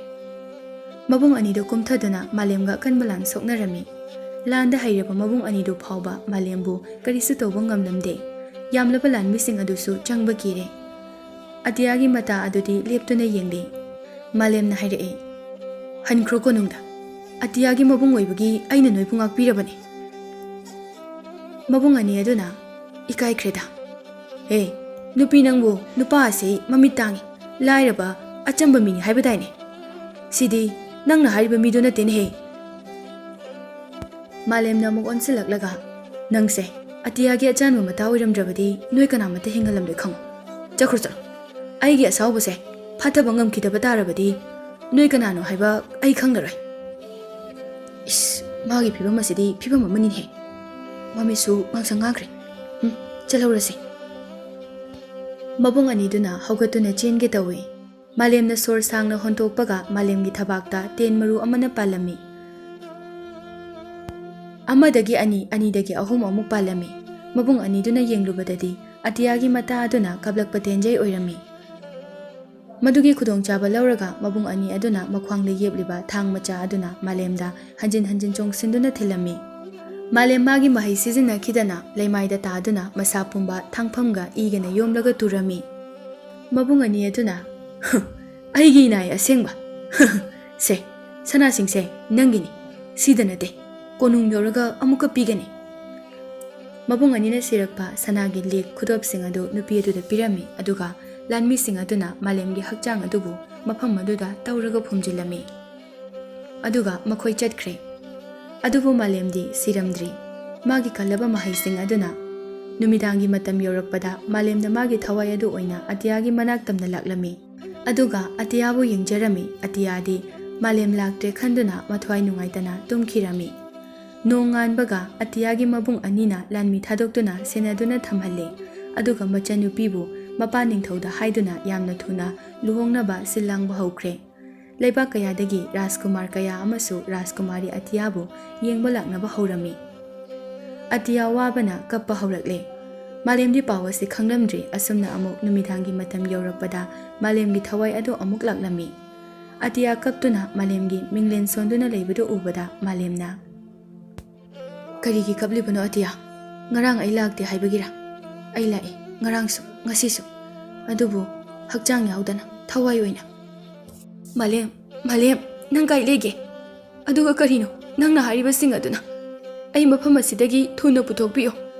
ꯃꯕꯨꯡ ꯑꯅꯤꯗꯨ ꯀꯨꯝꯊꯗꯨꯅ ꯃꯥꯂꯦꯝꯒ ꯑꯀꯟꯕ ꯂꯥꯟ ꯁꯣꯛꯅꯔꯝꯃꯤ꯫ ꯂꯥꯟꯗ ꯍꯩꯔꯕ ꯃꯕꯨꯡ ꯑꯅꯤꯗꯨ ꯐꯥꯎꯕ ꯃꯥꯂꯦꯝꯕꯨ ꯀꯔꯤꯁꯨ ꯇꯧꯕ ꯉꯝꯂꯝꯗꯦ꯫ ꯌꯥꯝꯂꯕ ꯂꯥꯟꯃꯤꯁꯤꯡ ꯑꯗꯨꯁꯨ ꯆꯪꯕ ꯀꯤꯔꯦ꯫ ꯑꯇꯤꯌꯥꯒꯤ ꯃꯇꯥ ꯑꯗꯨꯗꯤ ꯂꯦꯞꯇꯨꯅ ꯌꯦꯡꯂꯤ꯫ ꯃꯥꯂꯦꯝꯅ ꯍꯥꯏꯔꯛꯏ, "ꯍꯟꯈ꯭ꯔꯣ ꯀꯣꯅꯨꯡꯗ꯫ ꯑꯇꯤꯌꯥꯒꯤ ꯃꯕꯨꯡ ꯑꯣꯏꯕꯒꯤ ꯑꯩꯅ ꯅꯣꯏꯕꯨ ꯉꯥꯛꯄꯤꯔꯕꯅꯤ꯫" ꯃꯕꯨꯡ ꯑꯅꯤ ꯑꯗꯨꯅ, "ꯏꯀꯥꯏꯈ꯭ꯔꯦꯗ꯫ ꯍꯦ, ꯅꯨꯄꯤ ꯅꯪꯕꯨ ꯅꯨꯄꯥ ꯑꯁꯤ ꯃꯃꯤꯠ ꯇꯥꯡꯉꯤ, ꯂꯥꯏꯔꯕ, ꯑꯆꯝꯕ ꯃꯤꯅꯤ ꯍꯥꯏꯕꯗꯥꯏꯅꯦ? ꯁꯤꯗꯤ ꯅꯪꯅ ꯍꯥꯏꯔꯤꯕ ꯃꯤꯗꯨ ꯅꯠꯇꯦꯅꯦꯍꯦ꯫" ꯃꯥꯂꯦꯝꯅ ꯑꯃꯨꯛ ꯑꯣꯟꯁꯤꯜꯂꯛꯂꯒ, "ꯅꯪꯁꯦ ꯑꯇꯤꯌꯥꯒꯤ ꯑꯆꯥꯟꯕ ꯃꯇꯥ ꯑꯣꯏꯔꯝꯗ꯭ꯔꯕꯗꯤ ꯅꯣꯏ ꯀꯅꯥꯃꯠꯇ ꯍꯤꯡꯍꯜꯂꯝꯂꯣꯏ ꯈꯪꯉꯨ꯫ ꯆꯠꯈ꯭ꯔꯣ ꯆꯠꯂꯣ꯫ ꯑꯩꯒꯤ ꯑꯁꯥꯎꯕꯁꯦ ꯐꯥꯊꯕ ꯉꯝꯈꯤꯗꯕ ꯇꯥꯔꯕꯗꯤ ꯅꯣꯏ ꯀꯅꯥꯅꯣ ꯍꯥꯏꯕ ꯑꯩ ꯈꯪꯂꯔꯣꯏ꯫" ꯏꯁ, ꯃꯥꯒꯤ ꯐꯤꯕꯝ ꯑꯁꯤꯗꯤ ꯐꯤꯕꯝ ꯑꯃꯅꯤꯍꯦ꯫ ꯃꯃꯤꯠꯁꯨ ꯉꯥꯡꯁꯪ ꯉꯥꯡꯈ꯭ꯔꯦ꯫ ꯎꯝ, ꯆꯠꯍꯧꯔꯁꯤ꯫ ꯃꯕꯨꯡ ꯑꯅꯤꯗꯨꯅ ꯍꯧꯒꯠꯇꯨꯅ ꯆꯦꯟꯒꯦ ꯇꯧꯏ꯫ ꯃꯥꯂꯦꯝꯅ ꯁꯣꯔ ꯁꯥꯡꯅ ꯍꯣꯟꯇꯣꯛꯄꯒ ꯃꯥꯂꯦꯝꯒꯤ ꯊꯕꯥꯛꯇ ꯇꯦꯟ ꯃꯔꯨ ꯑꯃꯅ ꯄꯥꯜꯂꯝꯃꯤ꯫ ꯑꯃꯗꯒꯤ ꯑꯅꯤ, ꯑꯅꯤꯗꯒꯤ ꯑꯍꯨꯝ ꯑꯃꯨꯛ ꯄꯥꯜꯂꯝꯃꯤ꯫ ꯃꯕꯨꯡ ꯑꯅꯤꯗꯨꯅ ꯌꯦꯡꯂꯨꯕꯗꯗꯤ ꯑꯇꯤꯌꯥꯒꯤ ꯃꯇꯥ ꯑꯗꯨꯅ ꯀꯥꯞꯂꯛꯄ ꯇꯦꯟꯖꯩ ꯑꯣꯏꯔꯝꯃꯤ꯫ ꯃꯗꯨꯒꯤ ꯈꯨꯗꯣꯡꯆꯥꯕ ꯂꯧꯔꯒ ꯃꯕꯨꯡ ꯑꯅꯤ ꯑꯗꯨꯅ ꯃꯈ꯭ꯋꯥꯡꯗ ꯌꯦꯞꯂꯤꯕ ꯊꯥꯡ ꯃꯆꯥ ꯑꯗꯨꯅ ꯃꯥꯂꯦꯝꯗ ꯍꯟꯖꯤꯟ ꯍꯟꯖꯤꯟ ꯆꯣꯡꯁꯤꯟꯗꯨꯅ ꯊꯤꯜꯂꯝꯃꯤ꯫ ꯃꯥꯂꯦꯝ ꯃꯥꯒꯤ ꯃꯍꯩ ꯁꯤꯖꯤꯟꯅꯈꯤꯗꯅ ꯂꯩꯃꯥꯏꯗ ꯇꯥꯗꯨꯅ ꯃꯁꯥ ꯄꯨꯝꯕ ꯊꯥꯡꯐꯝꯒ ꯏꯒꯅ ꯌꯣꯝꯂꯒ ꯇꯨꯔꯝꯃꯤ꯫ ꯃꯕꯨꯡ ꯑꯅꯤ ꯑꯗꯨꯅ, "ꯑꯩꯒꯤ ꯏꯅꯥꯏ ꯑꯁꯦꯡꯕ꯫ ꯁꯦ, ꯁꯅꯥꯁꯤꯡꯁꯦ ꯅꯪꯒꯤꯅꯤ꯫ ꯁꯤꯗ ꯅꯠꯇꯦ, ꯀꯣꯅꯨꯡ ꯌꯧꯔꯒ ꯑꯃꯨꯛꯀ ꯄꯤꯒꯅꯤ꯫" ꯃꯕꯨꯡ ꯑꯅꯤꯅ ꯁꯤꯔꯛꯄ ꯁꯅꯥꯒꯤ ꯂꯤꯛ ꯈꯨꯗꯣꯞꯁꯤꯡ ꯑꯗꯨ ꯅꯨꯄꯤ ꯑꯗꯨꯗ ꯄꯤꯔꯝꯃꯤ, ꯑꯗꯨꯒ ꯂꯥꯟꯃꯤꯁꯤꯡ ꯑꯗꯨꯅ ꯃꯥꯂꯦꯝꯒꯤ ꯍꯛꯆꯥꯡ ꯑꯗꯨꯕꯨ ꯃꯐꯝ ꯑꯗꯨꯗ ꯇꯧꯔꯒ ꯐꯨꯝꯖꯤꯜꯂꯝꯃꯤ꯫ ꯑꯗꯨꯒ ꯃꯈꯣꯏ ꯆꯠꯈ꯭ꯔꯦ꯫ ꯑꯗꯨꯕꯨ ꯃꯥꯂꯦꯝꯗꯤ ꯁꯤꯔꯝꯗ꯭ꯔꯤ꯫ ꯃꯥꯒꯤ ꯀꯜꯂꯕ ꯃꯍꯩꯁꯤꯡ ꯑꯗꯨꯅ ꯅꯨꯃꯤꯗꯥꯡꯒꯤ ꯃꯇꯝ ꯌꯧꯔꯛꯄꯗ ꯃꯥꯂꯦꯝꯅ ꯃꯥꯒꯤ ꯊꯋꯥꯏ ꯑꯗꯨ ꯑꯣꯏꯅ ꯑꯇꯤꯌꯥꯒꯤ ꯃꯅꯥꯛ ꯇꯝꯅ ꯂꯥꯛꯂꯝꯃꯤ꯫ ꯑꯗꯨꯒ ꯑꯇꯤꯌꯥꯕꯨ ꯌꯦꯡꯖꯔꯝꯃꯤ꯫ ꯑꯇꯤꯌꯥꯗꯤ ꯃꯥꯂꯦꯝ ꯂꯥꯛꯇ꯭ꯔꯦ ꯈꯟꯗꯨꯅ ꯃꯊ꯭ꯋꯥꯏ ꯅꯨꯡꯉꯥꯏꯇꯅ ꯇꯨꯝꯈꯤꯔꯝꯃꯤ꯫ ꯅꯣꯡ ꯉꯥꯟꯕꯒ ꯑꯇꯤꯌꯥꯒꯤ ꯃꯕꯨꯡ ꯑꯅꯤꯅ ꯂꯥꯟꯃꯤ ꯊꯥꯗꯣꯛꯇꯨꯅ ꯁꯦꯟꯅꯗꯨꯅ ꯊꯝꯍꯜꯂꯦ꯫ ꯑꯗꯨꯒ ꯃꯆꯟꯅꯨꯄꯤꯕꯨ ꯃꯄꯥ ꯅꯤꯡꯊꯧꯗ ꯍꯥꯏꯗꯨꯅ ꯌꯥꯝꯅ ꯊꯨꯅ ꯂꯨꯍꯣꯡꯅꯕ ꯁꯤꯜ ꯂꯥꯡꯕ ꯍꯧꯈ꯭ꯔꯦ꯫ ꯂꯩꯕꯥꯛ ꯀꯌꯥꯗꯒꯤ ꯔꯥꯖꯀꯨꯃꯥꯔ ꯀꯌꯥ ꯑꯃꯁꯨ ꯔꯥꯖꯀꯨꯃꯥꯔꯤ ꯑꯇꯤꯌꯥꯕꯨ ꯌꯦꯡꯕ ꯂꯥꯛꯅꯕ ꯍꯧꯔꯝꯃꯤ꯫ ꯑꯇꯤꯌꯥ ꯋꯥꯕꯅ ꯀꯞꯄ ꯍꯧꯔꯛꯂꯦ꯫ ꯃꯥꯂꯦꯝꯗꯤ ꯄꯥꯎ ꯑꯁꯤ ꯈꯪꯂꯝꯗ꯭ꯔꯤ꯫ ꯑꯁꯨꯝꯅ ꯑꯃꯨꯛ ꯅꯨꯃꯤꯗꯥꯡꯒꯤ ꯃꯇꯝ ꯌꯧꯔꯛꯄꯗ ꯃꯥꯂꯦꯝꯒꯤ ꯊꯋꯥꯏ ꯑꯗꯨ ꯑꯃꯨꯛ ꯂꯥꯛꯂꯝꯃꯤ꯫ ꯑꯇꯤꯌꯥ ꯀꯞꯇꯨꯅ ꯃꯥꯂꯦꯝꯒꯤ ꯃꯤꯡꯂꯦꯟ ꯁꯣꯟꯗꯨꯅ ꯂꯩꯕꯗꯨ ꯎꯕꯗ ꯃꯥꯂꯦꯝꯅ, "ꯀꯔꯤꯒꯤ ꯀꯞꯂꯤꯕꯅꯣ ꯑꯇꯤꯌꯥ? ꯉꯔꯥꯡ ꯑꯩ ꯂꯥꯛꯇꯦ ꯍꯥꯏꯕꯒꯤꯔ? ꯑꯩ ꯂꯥꯛꯏ, ꯉꯔꯥꯡꯁꯨ, ꯉꯁꯤꯁꯨ꯫ ꯑꯗꯨꯕꯨ ꯍꯛꯆꯥꯡ ꯌꯥꯎꯗꯅ, ꯊꯋꯥꯏ ꯑꯣꯏꯅ꯫" "ꯃꯥꯂꯦꯝ, ꯃꯥꯂꯦꯝ, ꯅꯪ ꯀꯥꯏ ꯂꯩꯒꯦ? ꯑꯗꯨꯒ ꯀꯔꯤꯅꯣ ꯅꯪꯅ ꯍꯥꯏꯔꯤꯕꯁꯤꯡ ꯑꯗꯨꯅ? ꯑꯩ ꯃꯐꯝ ꯑꯁꯤꯗꯒꯤ ꯊꯨꯅ ꯄꯨꯊꯣꯛꯄꯤꯌꯨ꯫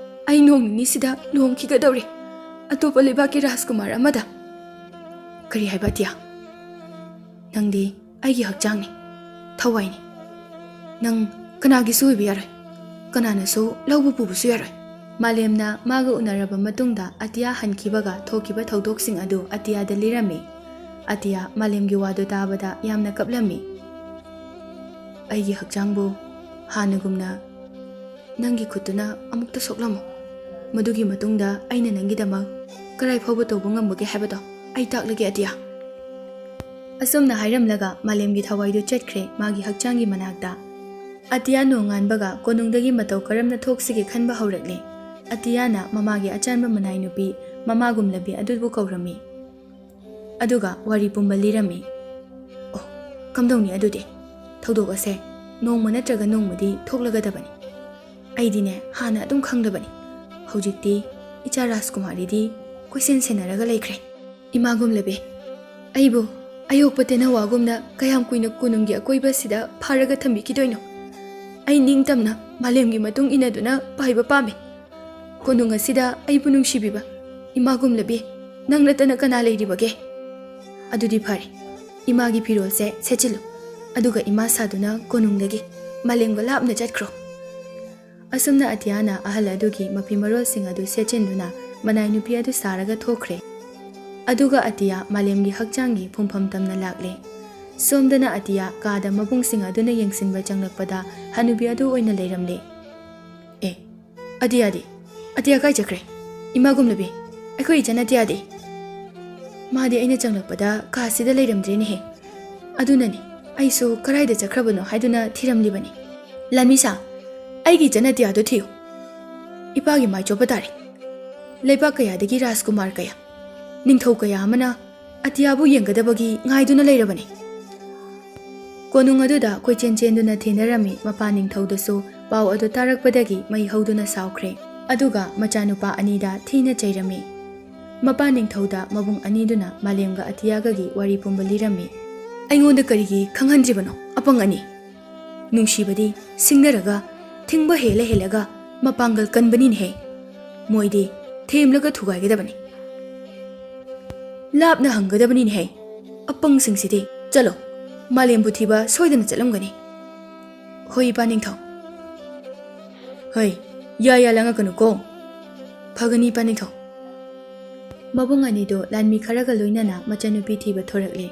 ꯑꯩ ꯅꯣꯡ ꯅꯤꯅꯤꯁꯤꯗ ꯂꯨꯍꯣꯡꯈꯤꯒꯗꯧꯔꯦ, ꯑꯇꯣꯞꯄ ꯂꯩꯕꯥꯛꯀꯤ ꯔꯥꯖꯀꯨꯃꯥꯔ ꯑꯃꯗ꯫" "ꯀꯔꯤ ꯍꯥꯏꯕ ꯑꯇꯤꯌꯥ? ꯅꯪꯗꯤ ꯑꯩꯒꯤ ꯍꯛꯆꯥꯡꯅꯤ, ꯊꯋꯥꯏꯅꯤ꯫ ꯅꯪ ꯀꯅꯥꯒꯤꯁꯨ ꯑꯣꯏꯕ ꯌꯥꯔꯣꯏ, ꯀꯅꯥꯅꯁꯨ ꯂꯧꯕ ꯄꯨꯕꯁꯨ ꯌꯥꯔꯣꯏ꯫" ꯃꯥꯂꯦꯝꯅ ꯃꯥꯒ ꯎꯅꯔꯕ ꯃꯇꯨꯡꯗ ꯑꯇꯤꯌꯥ ꯍꯟꯈꯤꯕꯒ ꯊꯣꯛꯈꯤꯕ ꯊꯧꯗꯣꯛꯁꯤꯡ ꯑꯗꯨ ꯑꯇꯤꯌꯥꯗ ꯂꯤꯔꯝꯃꯤ꯫ ꯑꯇꯤꯌꯥ ꯃꯥꯂꯦꯝꯒꯤ ꯋꯥꯗꯨ ꯇꯥꯕꯗ ꯌꯥꯝꯅ ꯀꯞꯂꯝꯃꯤ꯫ "ꯑꯩꯒꯤ ꯍꯛꯆꯥꯡꯕꯨ ꯍꯥꯟꯅꯒꯨꯝꯅ ꯅꯪꯒꯤ ꯈꯨꯠꯇꯨꯅ ꯑꯃꯨꯛꯇ ꯁꯣꯛꯂꯝꯃꯨ꯫ ꯃꯗꯨꯒꯤ ꯃꯇꯨꯡꯗ ꯑꯩꯅ ꯅꯪꯒꯤꯗꯃꯛ ꯀꯔꯥꯏ ꯐꯥꯎꯕ ꯇꯧꯕ ꯉꯝꯕꯒꯦ ꯍꯥꯏꯕꯗꯣ ꯑꯩ ꯇꯥꯛꯂꯒꯦ ꯑꯇꯤꯌꯥ꯫" ꯑꯁꯨꯝꯅ ꯍꯥꯏꯔꯝꯂꯒ ꯃꯥꯂꯦꯝꯒꯤ ꯊꯋꯥꯏꯗꯨ ꯆꯠꯈ꯭ꯔꯦ ꯃꯥꯒꯤ ꯍꯛꯆꯥꯡꯒꯤ ꯃꯅꯥꯛꯇ꯫ ꯑꯇꯤꯌꯥ ꯅꯣꯡꯉꯥꯟꯕꯒ ꯀꯣꯅꯨꯡꯗꯒꯤ ꯃꯇꯧ ꯀꯔꯝꯅ ꯊꯣꯛꯁꯤꯒꯦ ꯈꯟꯕ ꯍꯧꯔꯛꯂꯦ꯫ ꯑꯇꯤꯌꯥꯅ ꯃꯃꯥꯒꯤ ꯑꯆꯥꯟꯕ ꯃꯅꯥꯏ ꯅꯨꯄꯤ ꯃꯃꯥꯒꯨꯝꯂꯕꯤ ꯑꯗꯨꯕꯨ ꯀꯧꯔꯝꯃꯤ꯫ ꯑꯗꯨꯒ ꯋꯥꯔꯤ ꯄꯨꯝꯕ ꯂꯤꯔꯝꯃꯤ꯫ "ꯑꯣ, ꯀꯝꯗꯧꯅꯤ ꯑꯗꯨꯗꯤ? ꯊꯧꯗꯣꯛ ꯑꯁꯦ ꯅꯣꯡꯃ ꯅꯠꯇ꯭ꯔꯒ ꯅꯣꯡꯃꯗꯤ ꯊꯣꯛꯂꯒꯗꯕꯅꯤ꯫ ꯑꯩꯗꯤꯅꯦ, ꯍꯥꯟꯅ ꯑꯗꯨꯝ ꯈꯪꯂꯕꯅꯤ꯫ ꯍꯧꯖꯤꯛꯇꯤ ꯏꯆꯥ ꯔꯥꯖꯀꯨꯃꯥꯔꯤꯗꯤ ꯀꯣꯏꯁꯦꯟ ꯁꯦꯟꯅꯔꯒ ꯂꯩꯈ꯭ꯔꯦ꯫ ꯏꯃꯥꯒꯨꯝꯂꯕꯤ, ꯑꯩꯕꯨ ꯑꯌꯣꯛꯄ ꯇꯦꯅꯋꯥꯒꯨꯝꯅ ꯀꯌꯥꯝ ꯀꯨꯏꯅ ꯀꯣꯅꯨꯡꯒꯤ ꯑꯀꯣꯏꯕ ꯑꯁꯤꯗ ꯐꯥꯔꯒ ꯊꯝꯕꯤꯈꯤꯗꯣꯏꯅꯣ? ꯑꯩ ꯅꯤꯡꯇꯝꯅ ꯃꯥꯂꯦꯝꯒꯤ ꯃꯇꯨꯡ ꯏꯟꯅꯗꯨꯅ ꯄꯥꯏꯕ ꯄꯥꯝꯃꯤ꯫ ꯀꯣꯅꯨꯡ ꯑꯁꯤꯗ ꯑꯩꯕꯨ ꯅꯨꯡꯁꯤꯕꯤꯕ ꯏꯃꯥꯒꯨꯝꯂꯕꯤ, "ꯅꯪ ꯅꯠꯇꯅ ꯀꯅꯥ ꯂꯩꯔꯤꯕꯒꯦ? ꯑꯗꯨꯗꯤ ꯐꯔꯦ, ꯏꯃꯥꯒꯤ ꯐꯤꯔꯣꯜꯁꯦ ꯁꯦꯠꯆꯤꯜꯂꯨ, ꯑꯗꯨꯒ ꯏꯃꯥ ꯁꯥꯗꯨꯅ ꯀꯣꯅꯨꯡꯗꯒꯤ ꯃꯥꯂꯦꯝꯒ ꯂꯥꯞꯅ ꯆꯠꯈ꯭ꯔꯣ"꯫ ꯑꯁꯨꯝꯅ ꯑꯇꯤꯌꯥꯅ ꯑꯍꯜ ꯑꯗꯨꯒꯤ ꯃꯐꯤ ꯃꯔꯣꯜꯁꯤꯡ ꯑꯗꯨ ꯁꯦꯠꯆꯤꯟꯗꯨꯅ ꯃꯅꯥꯏ ꯅꯨꯄꯤ ꯑꯗꯨ ꯁꯥꯔꯒ ꯊꯣꯛꯈ꯭ꯔꯦ꯫ ꯑꯗꯨꯒ ꯑꯇꯤꯌꯥ ꯃꯥꯂꯦꯝꯒꯤ ꯍꯛꯆꯥꯡꯒꯤ ꯐꯨꯝꯐꯝ ꯇꯝꯅ ꯂꯥꯛꯂꯦ꯫ ꯁꯣꯝꯗꯅ ꯑꯇꯤꯌꯥ ꯀꯥꯗ ꯃꯕꯨꯡꯁꯤꯡ ꯑꯗꯨꯅ ꯌꯦꯡꯁꯤꯟꯕ ꯆꯪꯂꯛꯄꯗ ꯍꯅꯨꯕꯤ ꯑꯗꯨ ꯑꯣꯏꯅ ꯂꯩꯔꯝꯂꯦ꯫ "ꯑꯦ, ꯑꯇꯤꯌꯥꯗꯤ? ꯑꯇꯤꯌꯥ ꯀꯥꯏ ꯆꯠꯈ꯭ꯔꯦ? ꯏꯃꯥ ꯒꯨꯝꯂꯕꯤ, ꯑꯩꯈꯣꯏ ꯏꯆꯟ ꯑꯇꯤꯌꯥꯗꯤ?" "ꯃꯥꯗꯤ ꯑꯩꯅ ꯆꯪꯂꯛꯄꯗ ꯀꯥꯁꯤꯗ ꯂꯩꯔꯝꯗ꯭ꯔꯦꯅꯦꯍꯦ꯫ ꯑꯗꯨꯅꯅꯤ, ꯑꯩꯁꯨ ꯀꯔꯥꯏꯗ ꯆꯠꯈ꯭ꯔꯕꯅꯣ ꯍꯥꯏꯗꯨꯅ ꯊꯤꯔꯝꯂꯤꯕꯅꯤ꯫ ꯂꯥꯟꯃꯤꯁꯥ, ꯑꯩꯒꯤ ꯏꯆꯟ ꯑꯇꯤꯌꯥꯗꯨ ꯊꯤꯌꯨ꯫ ꯏꯄꯥꯒꯤ ꯃꯥꯏ ꯆꯣꯞꯄ ꯇꯥꯔꯦ꯫ ꯂꯩꯕꯥꯛ ꯀꯌꯥꯗꯒꯤ ꯔꯥꯖꯀꯨꯃꯥꯔ ꯀꯌꯥ, ꯅꯤꯡꯊꯧ ꯀꯌꯥ ꯑꯃꯅ ꯑꯇꯤꯌꯥꯕꯨ ꯌꯦꯡꯒꯗꯕꯒꯤ ꯉꯥꯏꯗꯨꯅ ꯂꯩꯔꯕꯅꯤ"꯫ ꯀꯣꯅꯨꯡ ꯑꯗꯨꯗ ꯀꯣꯏꯆꯦꯟ ꯆꯦꯟꯗꯨꯅ ꯊꯦꯡꯅꯔꯝꯃꯤ꯫ ꯃꯄꯥ ꯅꯤꯡꯊꯧꯗꯨꯁꯨ ꯄꯥꯎ ꯑꯗꯨ ꯇꯥꯔꯛꯄꯗꯒꯤ ꯃꯩ ꯍꯧꯗꯨꯅ ꯁꯥꯎꯈ꯭ꯔꯦ, ꯑꯗꯨꯒ ꯃꯆꯥꯅꯨꯄꯥ ꯑꯅꯤꯗ ꯊꯤꯅ ꯆꯩꯔꯝꯃꯤ꯫ ꯃꯄꯥ ꯅꯤꯡꯊꯧꯗ ꯃꯕꯨꯡ ꯑꯅꯤꯗꯨꯅ ꯃꯥꯂꯦꯝꯒ ꯑꯇꯤꯌꯥꯒꯒꯤ ꯋꯥꯔꯤ ꯄꯨꯝꯕ ꯂꯤꯔꯝꯃꯤ꯫ "ꯑꯩꯉꯣꯟꯗ ꯀꯔꯤꯒꯤ ꯈꯪꯍꯟꯗ꯭ꯔꯤꯕꯅꯣ, ꯑꯄꯪ ꯑꯅꯤ? ꯅꯨꯡꯁꯤꯕꯗꯤ ꯁꯤꯡꯅꯔꯒ, ꯊꯤꯡꯕ ꯍꯦꯜꯂ ꯍꯦꯜꯂꯒ ꯃꯄꯥꯡꯒꯜ ꯀꯟꯕꯅꯤꯅꯦꯍꯦ꯫ ꯃꯣꯏꯗꯤ ꯊꯦꯝꯂꯒ ꯊꯨꯒꯥꯏꯒꯗꯕꯅꯤ꯫ ꯂꯥꯞꯅ ꯍꯪꯒꯗꯕꯅꯤꯅꯦꯍꯦ, ꯑꯄꯪꯁꯤꯡꯁꯤꯗꯤ꯫ ꯆꯠꯂꯣ, ꯃꯥꯂꯦꯝꯕꯨ ꯊꯤꯕ ꯁꯣꯏꯗꯅ ꯆꯠꯂꯝꯒꯅꯤ"꯫ "ꯍꯣꯏ, ꯏꯄꯥ ꯅꯤꯡꯊꯧ"꯫ "ꯍꯣꯏ, ꯌꯥ ꯌꯥ ꯂꯥꯡꯉꯛꯀꯅꯨꯀꯣ"꯫ "ꯐꯒꯅꯤ, ꯏꯄꯥ ꯅꯤꯡꯊꯧ"꯫ ꯃꯕꯨꯡ ꯑꯅꯤꯗꯨ ꯂꯥꯟꯃꯤ ꯈꯔꯒ ꯂꯣꯏꯅꯅ ꯃꯆꯟꯅꯨꯄꯤ ꯊꯤꯕ ꯊꯣꯔꯛꯂꯦ꯫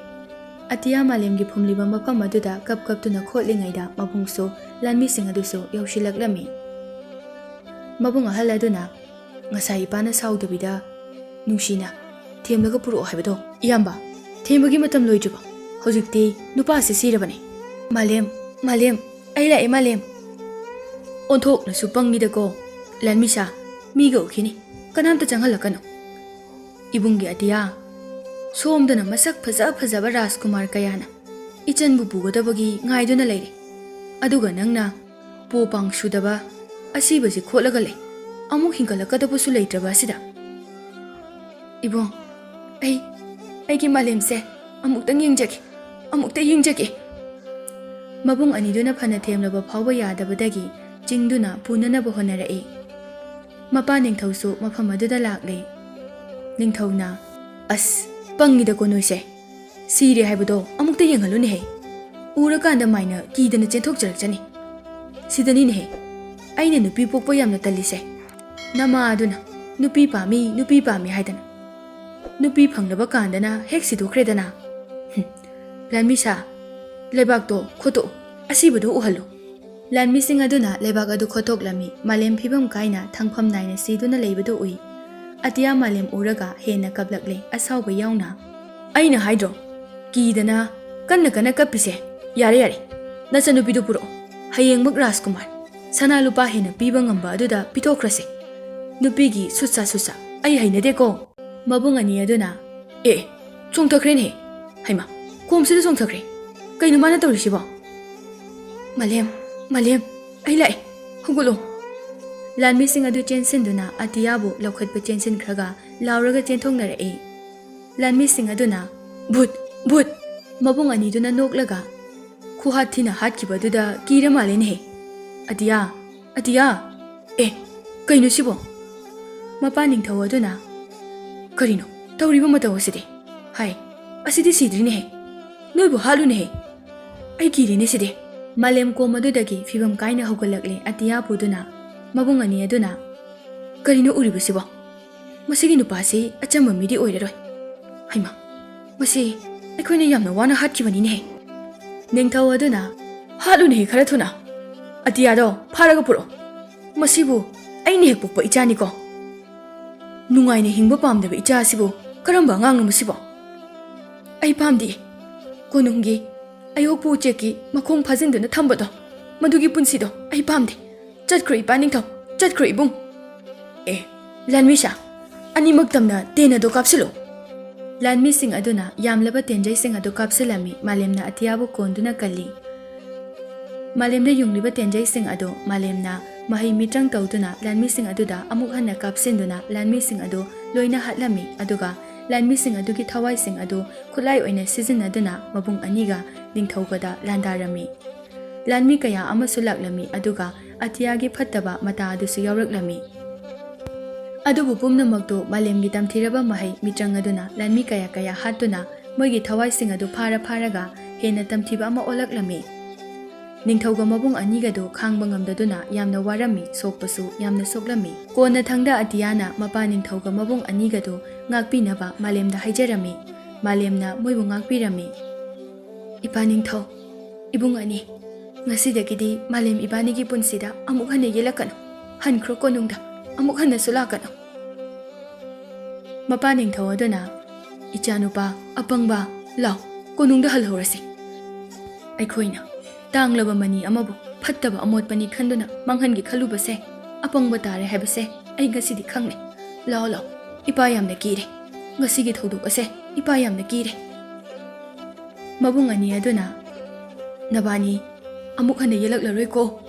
ꯑꯇꯤꯌꯥ ꯃꯥꯂꯦꯝꯒꯤ ꯐꯨꯝꯂꯤꯕ ꯃꯐꯝ ꯑꯗꯨꯗ ꯀꯞ ꯀꯞꯇꯨꯅ ꯈꯣꯠꯂꯤꯉꯩꯗ ꯃꯕꯨꯡꯁꯨ ꯂꯥꯟꯃꯤꯁꯤꯡ ꯑꯗꯨꯁꯨ ꯌꯧꯁꯤꯜꯂꯛꯂꯝꯃꯤ꯫ ꯃꯕꯨꯡ ꯑꯍꯜ ꯑꯗꯨꯅ, "ꯉꯁꯥꯏ ꯏꯄꯥꯅ ꯁꯥꯎꯗꯕꯤꯗ ꯅꯨꯡꯁꯤꯅ ꯊꯦꯝꯂꯒ ꯄꯨꯔꯛꯑꯣ ꯍꯥꯏꯕꯗꯣ, ꯏꯌꯥꯝꯕ, ꯊꯦꯝꯕꯒꯤ ꯃꯇꯝ ꯂꯣꯏꯗ꯭ꯔꯤꯕꯣ? ꯍꯧꯖꯤꯛꯇꯤ ꯅꯨꯄꯥꯁꯤ ꯁꯤꯔꯕꯅꯤ"꯫ "ꯃꯥꯂꯦꯝ, ꯃꯥꯂꯦꯝ, ꯑꯩ ꯂꯥꯛꯑꯦ, ꯃꯥꯂꯦꯝ"꯫ "ꯑꯣꯟꯊꯣꯛꯅꯁꯨ ꯄꯪꯉꯤꯗꯀꯣ, ꯂꯥꯟꯃꯤꯁꯥ, ꯃꯤꯒ ꯎꯈꯤꯅꯤ, ꯀꯅꯥꯝꯇ ꯆꯪꯍꯜꯂꯛꯀꯅꯨ"꯫ "ꯏꯕꯨꯡꯒꯤ ꯑꯇꯤꯌꯥ, ꯁꯣꯝꯗꯅ ꯃꯁꯛ ꯐꯖ ꯐꯖꯕ ꯔꯥꯖꯀꯨꯃꯥꯔ ꯀꯌꯥꯅ ꯏꯆꯟꯕꯨ ꯄꯨꯒꯗꯕꯒꯤ ꯉꯥꯏꯗꯨꯅ ꯂꯩꯔꯦ, ꯑꯗꯨꯒ ꯅꯪꯅ ꯄꯣ ꯄꯥꯡ ꯁꯨꯗꯕ ꯑꯁꯤꯕꯁꯤ ꯈꯣꯠꯂꯒ ꯂꯩ, ꯑꯃꯨꯛ ꯍꯤꯡꯒꯠꯂꯛꯀꯗꯕꯁꯨ ꯂꯩꯇ꯭ꯔꯕ ꯑꯁꯤꯗ"꯫ "ꯏꯕꯨꯡ, ꯑꯩ, ꯑꯩꯒꯤ ꯃꯥꯂꯦꯝꯁꯦ ꯑꯃꯨꯛꯇꯪ ꯌꯦꯡꯖꯒꯦ, ꯑꯃꯨꯛꯇ ꯌꯦꯡꯖꯒꯦ"꯫ ꯃꯕꯨꯡ ꯑꯅꯤꯗꯨꯅ ꯐꯅ ꯊꯦꯝꯂꯕ ꯐꯥꯎꯕ ꯌꯥꯗꯕꯗꯒꯤ ꯆꯤꯡꯗꯨꯅ ꯄꯨꯅꯅꯕ ꯍꯣꯠꯅꯔꯛꯏ꯫ ꯃꯄꯥ ꯅꯤꯡꯊꯧꯁꯨ ꯃꯐꯝ ꯑꯗꯨꯗ ꯂꯥꯛꯂꯦ꯫ ꯅꯤꯡꯊꯧꯅ, "ꯑꯁ, ꯄꯪꯉꯤꯗꯀꯣ ꯅꯣꯏꯁꯦ꯫ ꯁꯤꯔꯦ ꯍꯥꯏꯕꯗꯣ ꯑꯃꯨꯛꯇ ꯌꯦꯡꯍꯜꯂꯨꯅꯦꯍꯦ꯫ ꯎꯔꯀꯥꯟꯗ ꯃꯥꯏꯅ ꯀꯤꯗꯅ ꯆꯦꯟꯊꯣꯛꯆꯔꯛꯆꯅꯤ꯫ ꯁꯤꯗꯅꯤꯅꯦꯍꯦ ꯑꯩꯅ ꯅꯨꯄꯤ ꯄꯣꯛꯄ ꯌꯥꯝꯅ ꯇꯜꯂꯤꯁꯦ꯫ ꯅꯃꯥ ꯑꯗꯨꯅ ꯅꯨꯄꯤ ꯄꯥꯝꯃꯤ, ꯅꯨꯄꯤ ꯄꯥꯝꯃꯤ ꯍꯥꯏꯗꯅ꯫ ꯅꯨꯄꯤ ꯐꯪꯂꯕ ꯀꯥꯟꯗꯅ ꯍꯦꯛ ꯁꯤꯗꯣꯛꯈ꯭ꯔꯦꯗꯅ꯫ ꯍꯨꯝ, ꯂꯥꯟꯃꯤꯁꯥ, ꯂꯩꯕꯥꯛꯇꯣ ꯈꯣꯠꯇꯣꯛꯎ, ꯑꯁꯤꯕꯗꯨ ꯎꯍꯜꯂꯨ꯫" ꯂꯥꯟꯃꯤꯁꯤꯡ ꯑꯗꯨꯅ ꯂꯩꯕꯥꯛ ꯑꯗꯨ ꯈꯣꯠꯇꯣꯛꯂꯝꯃꯤ꯫ ꯃꯥꯂꯦꯝ ꯐꯤꯕꯝ ꯀꯥꯏꯅ ꯊꯪꯐꯝ ꯅꯥꯏꯅ ꯁꯤꯗꯨꯅ ꯂꯩꯕꯗꯨ ꯎꯏ꯫ ꯑꯇꯤꯌꯥ ꯃꯥꯂꯦꯝ ꯎꯔꯒ ꯍꯦꯟꯅ ꯀꯞꯂꯛꯂꯦ, ꯑꯁꯥꯎꯕ ꯌꯥꯎꯅ꯫ "ꯑꯩꯅ ꯍꯥꯏꯗ꯭ꯔꯣ, ꯀꯤꯗꯅ ꯀꯟꯅ ꯀꯟꯅ ꯀꯞꯄꯤꯁꯦ꯫ ꯌꯥꯔꯦ, ꯌꯥꯔꯦ, ꯅꯆꯟꯅꯨꯄꯤꯗꯨ ꯄꯨꯔꯛꯑꯣ꯫ ꯍꯌꯦꯡꯃꯛ ꯔꯥꯖꯀꯨꯃꯥꯔ, ꯁꯅꯥ ꯂꯨꯄꯥ ꯍꯦꯟꯅ ꯄꯤꯕ ꯉꯝꯕ ꯑꯗꯨꯗ ꯄꯤꯊꯣꯛꯈ꯭ꯔꯁꯦ꯫ ꯅꯨꯄꯤꯒꯤ ꯁꯨꯠꯁꯥ ꯁꯨꯠꯁꯥ ꯑꯩ ꯍꯩꯅꯗꯦꯀꯣ꯫" ꯃꯕꯨꯡ ꯑꯅꯤ ꯑꯗꯨꯅ, "ꯑꯦ, ꯆꯣꯡꯊꯈ꯭ꯔꯦꯅꯦꯍꯦ꯫ ꯍꯩꯃꯥ, ꯀꯣꯝꯁꯤꯗ ꯆꯣꯡꯊꯈ꯭ꯔꯦ꯫ ꯀꯩꯅꯣ ꯃꯥꯅ ꯇꯧꯔꯤꯁꯤꯕꯣ? ꯃꯥꯂꯦꯝ, ꯃꯥꯂꯦꯝ, ꯑꯩ ꯂꯥꯛꯑꯦ, ꯍꯧꯒꯠꯂꯣ꯫" ꯂꯥꯟꯃꯤꯁꯤꯡ ꯑꯗꯨ ꯆꯦꯟꯁꯤꯟꯗꯨꯅ ꯑꯇꯤꯌꯥꯕꯨ ꯂꯧꯈꯠꯄ ꯆꯦꯟꯁꯤꯟꯈ꯭ꯔꯒ ꯂꯥꯎꯔꯒ ꯆꯦꯟꯊꯣꯛꯅꯔꯛꯏ꯫ ꯂꯥꯟꯃꯤꯁꯤꯡ ꯑꯗꯨꯅ, "ꯚꯨꯠ! ꯚꯨꯠ!" ꯃꯕꯨꯡ ꯑꯅꯤꯗꯨꯅ ꯅꯣꯛꯂꯒ, "ꯈꯨꯍꯥꯠ ꯊꯤꯅ ꯍꯥꯠꯈꯤꯕ ꯑꯗꯨꯗ ꯀꯤꯔ ꯃꯥꯜꯂꯦꯅꯦꯍꯦ꯫ ꯑꯇꯤꯌꯥ! ꯑꯇꯤꯌꯥ! ꯑꯦ, ꯀꯩꯅꯣ ꯁꯤꯕꯣ?" ꯃꯄꯥ ꯅꯤꯡꯊꯧ ꯑꯗꯨꯅ, "ꯀꯔꯤꯅꯣ ꯇꯧꯔꯤꯕ ꯃꯇꯧ ꯑꯁꯤꯗꯤ? ꯍꯥꯏ, ꯑꯁꯤꯗꯤ ꯁꯤꯗ꯭ꯔꯤꯅꯦꯍꯦ꯫ ꯅꯣꯏꯕꯨ ꯍꯥꯠꯂꯨꯅꯦꯍꯦ꯫ ꯑꯩ ꯀꯤꯔꯦꯅꯦ ꯁꯤꯗꯤ꯫" ꯃꯥꯂꯦꯝ ꯀꯣꯝ ꯑꯗꯨꯗꯒꯤ ꯐꯤꯕꯝ ꯀꯥꯏꯅ ꯍꯧꯒꯠꯂꯛꯂꯦ ꯑꯇꯤꯌꯥ ꯄꯨꯗꯨꯅ꯫ ꯃꯕꯨꯡ ꯑꯅꯤ ꯑꯗꯨꯅ, "ꯀꯔꯤꯅꯣ ꯎꯔꯤꯕꯁꯤꯕꯣ? ꯃꯁꯤꯒꯤ ꯅꯨꯄꯥꯁꯤ ꯑꯆꯝꯕ ꯃꯤꯗꯤ ꯑꯣꯏꯔꯔꯣꯏ꯫ ꯍꯩꯃꯥ, ꯃꯁꯤ ꯑꯩꯈꯣꯏꯅ ꯌꯥꯝꯅ ꯋꯥꯅ ꯍꯥꯠꯈꯤꯕꯅꯤꯅꯦꯍꯦ꯫" ꯅꯤꯡꯊꯧ ꯑꯗꯨꯅ, "ꯍꯥꯠꯂꯨꯅꯦꯍꯦ ꯈꯔ ꯊꯨꯅ꯫ ꯑꯇꯤꯌꯥꯗꯣ ꯐꯥꯔꯒ ꯄꯨꯔꯛꯑꯣ꯫ ꯃꯁꯤꯕꯨ ꯑꯩꯅ ꯍꯦꯛ ꯄꯣꯛꯄ ꯏꯆꯥꯅꯤꯀꯣ꯫ ꯅꯨꯡꯉꯥꯏꯅ ꯍꯤꯡꯕ ꯄꯥꯝꯗꯕ ꯏꯆꯥ ꯑꯁꯤꯕꯨ ꯀꯔꯝꯕ ꯑꯉꯥꯡꯅꯣ ꯃꯁꯤꯕꯣ? ꯑꯩ ꯄꯥꯝꯗꯦ꯫ ꯀꯣꯅꯨꯡꯒꯤ ꯑꯌꯣꯛꯄ ꯎꯆꯦꯛꯀꯤ ꯃꯈꯣꯡ ꯐꯥꯖꯤꯟꯗꯨꯅ ꯊꯝꯕꯗꯣ, ꯃꯗꯨꯒꯤ ꯄꯨꯟꯁꯤꯗꯣ ꯑꯩ ꯄꯥꯝꯗꯦ꯫ ꯆꯠꯈ꯭ꯔꯣ ꯏꯄꯥ ꯅꯤꯡꯊꯧ, ꯆꯠꯈ꯭ꯔꯣ ꯏꯕꯨꯡ꯫ ꯑꯦ, ꯂꯥꯟꯃꯤꯁꯥ, ꯑꯅꯤꯃꯛ ꯇꯝꯅ ꯇꯦꯟ ꯑꯗꯨ ꯀꯥꯞꯁꯤꯜꯂꯨ꯫" ꯂꯥꯟꯃꯤꯁꯤꯡ ꯑꯗꯨꯅ ꯌꯥꯝꯂꯕ ꯇꯦꯟꯖꯩꯁꯤꯡ ꯑꯗꯨ ꯀꯥꯞꯁꯤꯜꯂꯝꯃꯤ꯫ ꯃꯥꯂꯦꯝꯅ ꯑꯇꯤꯌꯥꯕꯨ ꯀꯣꯟꯗꯨꯅ ꯀꯜꯂꯤ꯫ ꯃꯥꯂꯦꯝꯗ ꯌꯨꯡꯂꯤꯕ ꯇꯦꯟꯖꯩꯁꯤꯡ ꯑꯗꯨ ꯃꯥꯂꯦꯝꯅ ꯃꯍꯩ ꯃꯤꯇ꯭ꯔꯪ ꯇꯧꯗꯨꯅ ꯂꯥꯟꯃꯤꯁꯤꯡ ꯑꯗꯨꯗ ꯑꯃꯨꯛ ꯍꯟꯅ ꯀꯥꯞꯁꯤꯟꯗꯨꯅ ꯂꯥꯟꯃꯤꯁꯤꯡ ꯑꯗꯨ ꯂꯣꯏꯅ ꯍꯥꯠꯂꯝꯃꯤ꯫ ꯑꯗꯨꯒ ꯂꯥꯟꯃꯤꯁꯤꯡ ꯑꯗꯨꯒꯤ ꯊꯋꯥꯏꯁꯤꯡ ꯑꯗꯨ ꯈꯨꯠꯂꯥꯏ ꯑꯣꯏꯅ ꯁꯤꯖꯤꯟꯅꯗꯨꯅ ꯃꯕꯨꯡ ꯑꯅꯤꯒ ꯅꯤꯡꯊꯧꯒꯗ ꯂꯥꯟꯗꯥꯔꯝꯃꯤ꯫ ꯂꯥꯟꯃꯤ ꯀꯌꯥ ꯑꯃꯁꯨ ꯂꯥꯛꯂꯝꯃꯤ, ꯑꯗꯨꯒ ꯑꯇꯤꯌꯥꯒꯤ ꯐꯠꯇꯕ ꯃꯇꯥ ꯑꯗꯨꯁꯨ ꯌꯥꯎꯔꯛꯂꯝꯃꯤ꯫ ꯑꯗꯨꯕꯨ ꯄꯨꯝꯅꯃꯛꯇꯨ ꯃꯥꯂꯦꯝꯒꯤ ꯇꯝꯊꯤꯔꯕ ꯃꯍꯩ ꯃꯤꯇ꯭ꯔꯪ ꯑꯗꯨꯅ ꯂꯥꯟꯃꯤ ꯀꯌꯥ ꯀꯌꯥ ꯍꯥꯠꯇꯨꯅ ꯃꯣꯏꯒꯤ ꯊꯋꯥꯏꯁꯤꯡ ꯑꯗꯨ ꯐꯥꯔ ꯐꯥꯔꯒ ꯍꯦꯟꯅ ꯇꯝꯊꯤꯕ ꯑꯃ ꯑꯣꯜꯂꯛꯂꯝꯃꯤ꯫ ꯅꯤꯡꯊꯧꯒ ꯃꯕꯨꯡ ꯑꯅꯤꯒꯗꯨ ꯈꯥꯡꯕ ꯉꯝꯗꯗꯨꯅ ꯌꯥꯝꯅ ꯋꯥꯔꯝꯃꯤ, ꯁꯣꯛꯄꯁꯨ ꯌꯥꯝꯅ ꯁꯣꯛꯂꯝꯃꯤ꯫ ꯀꯣꯟꯅꯊꯪꯗ ꯑꯇꯤꯌꯥꯅ ꯃꯄꯥ ꯅꯤꯡꯊꯧꯒ ꯃꯕꯨꯡ ꯑꯅꯤꯒꯗꯨ ꯉꯥꯛꯄꯤꯅꯕ ꯃꯥꯂꯦꯝꯗ ꯍꯥꯏꯖꯔꯝꯃꯤ꯫ ꯃꯥꯂꯦꯝꯅ ꯃꯣꯏꯕꯨ ꯉꯥꯛꯄꯤꯔꯝꯃꯤ꯫ "ꯏꯄꯥ ꯅꯤꯡꯊꯧ, ꯏꯕꯨꯡ ꯑꯅꯤ, ꯉꯁꯤꯗꯒꯤꯗꯤ ꯃꯥꯂꯦꯝ ꯏꯕꯥꯅꯤꯒꯤ ꯄꯨꯟꯁꯤꯗ ꯑꯃꯨꯛ ꯍꯟꯅ ꯌꯦꯜꯂꯛꯀꯅꯨ꯫ ꯍꯟꯈ꯭ꯔꯣ ꯀꯣꯅꯨꯡꯗ, ꯑꯃꯨꯛ ꯍꯟꯅꯁꯨ ꯂꯥꯛꯀꯅꯨ꯫" ꯃꯄꯥ ꯅꯤꯡꯊꯧ ꯑꯗꯨꯅ, "ꯏꯆꯥꯅꯨꯄꯥ ꯑꯄꯪꯕ, ꯂꯥꯎ, ꯀꯣꯅꯨꯡꯗ ꯍꯜꯍꯧꯔꯁꯤ꯫ ꯑꯩꯈꯣꯏꯅ ꯇꯥꯡꯂꯕ ꯃꯅꯤ ꯑꯃꯕꯨ ꯐꯠꯇꯕ ꯑꯃꯣꯠꯄꯅꯤ ꯈꯟꯗꯨꯅ ꯃꯥꯡꯍꯟꯒꯦ ꯈꯜꯂꯨꯕꯁꯦ ꯑꯄꯪꯕ ꯇꯥꯔꯦ ꯍꯥꯏꯕꯁꯦ ꯑꯩ ꯉꯁꯤꯗꯤ ꯈꯪꯂꯦ꯫ ꯂꯥꯎ, ꯂꯥꯎ, ꯏꯄꯥ ꯌꯥꯝꯅ ꯀꯤꯔꯦ꯫ ꯉꯁꯤꯒꯤ ꯊꯧꯗꯣꯛ ꯑꯁꯦ ꯏꯄꯥ ꯌꯥꯝꯅ ꯀꯤꯔꯦ꯫" ꯃꯕꯨꯡ ꯑꯅꯤ ꯑꯗꯨꯅ, "ꯅꯕꯥꯅꯤ ꯑꯃꯨꯛ ꯍꯟꯅ ꯌꯦꯜꯂꯛꯂꯔꯣꯏꯀꯣ꯫"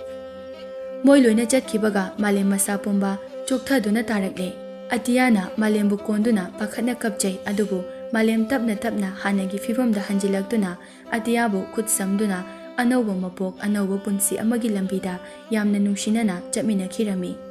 ꯃꯣꯏ ꯂꯣꯏꯅ ꯆꯠꯈꯤꯕꯒ ꯃꯥꯂꯦꯝ ꯃꯁꯥ ꯄꯨꯝꯕ ꯆꯣꯛꯊꯗꯨꯅ ꯇꯥꯔꯛꯂꯦ꯫ ꯑꯇꯤꯌꯥꯅ ꯃꯥꯂꯦꯝꯕꯨ ꯀꯣꯟꯗꯨꯅ ꯄꯥꯈꯠꯅ ꯀꯞꯆꯩ, ꯑꯗꯨꯕꯨ ꯃꯥꯂꯦꯝ ꯇꯞꯅ ꯇꯞꯅ ꯍꯥꯟꯅꯒꯤ ꯐꯤꯕꯝꯗ ꯍꯟꯖꯤꯜꯂꯛꯇꯨꯅ ꯑꯇꯤꯌꯥꯕꯨ ꯈꯨꯠ ꯁꯝꯗꯨꯅ ꯑꯅꯧꯕ ꯃꯄꯣꯛ, ꯑꯅꯧꯕ ꯄꯨꯟꯁꯤ ꯑꯃꯒꯤ ꯂꯝꯕꯤꯗ ꯌꯥꯝꯅ ꯅꯨꯡꯁꯤꯅꯅ ꯆꯠꯃꯤꯟꯅꯈꯤꯔꯝꯃꯤ꯫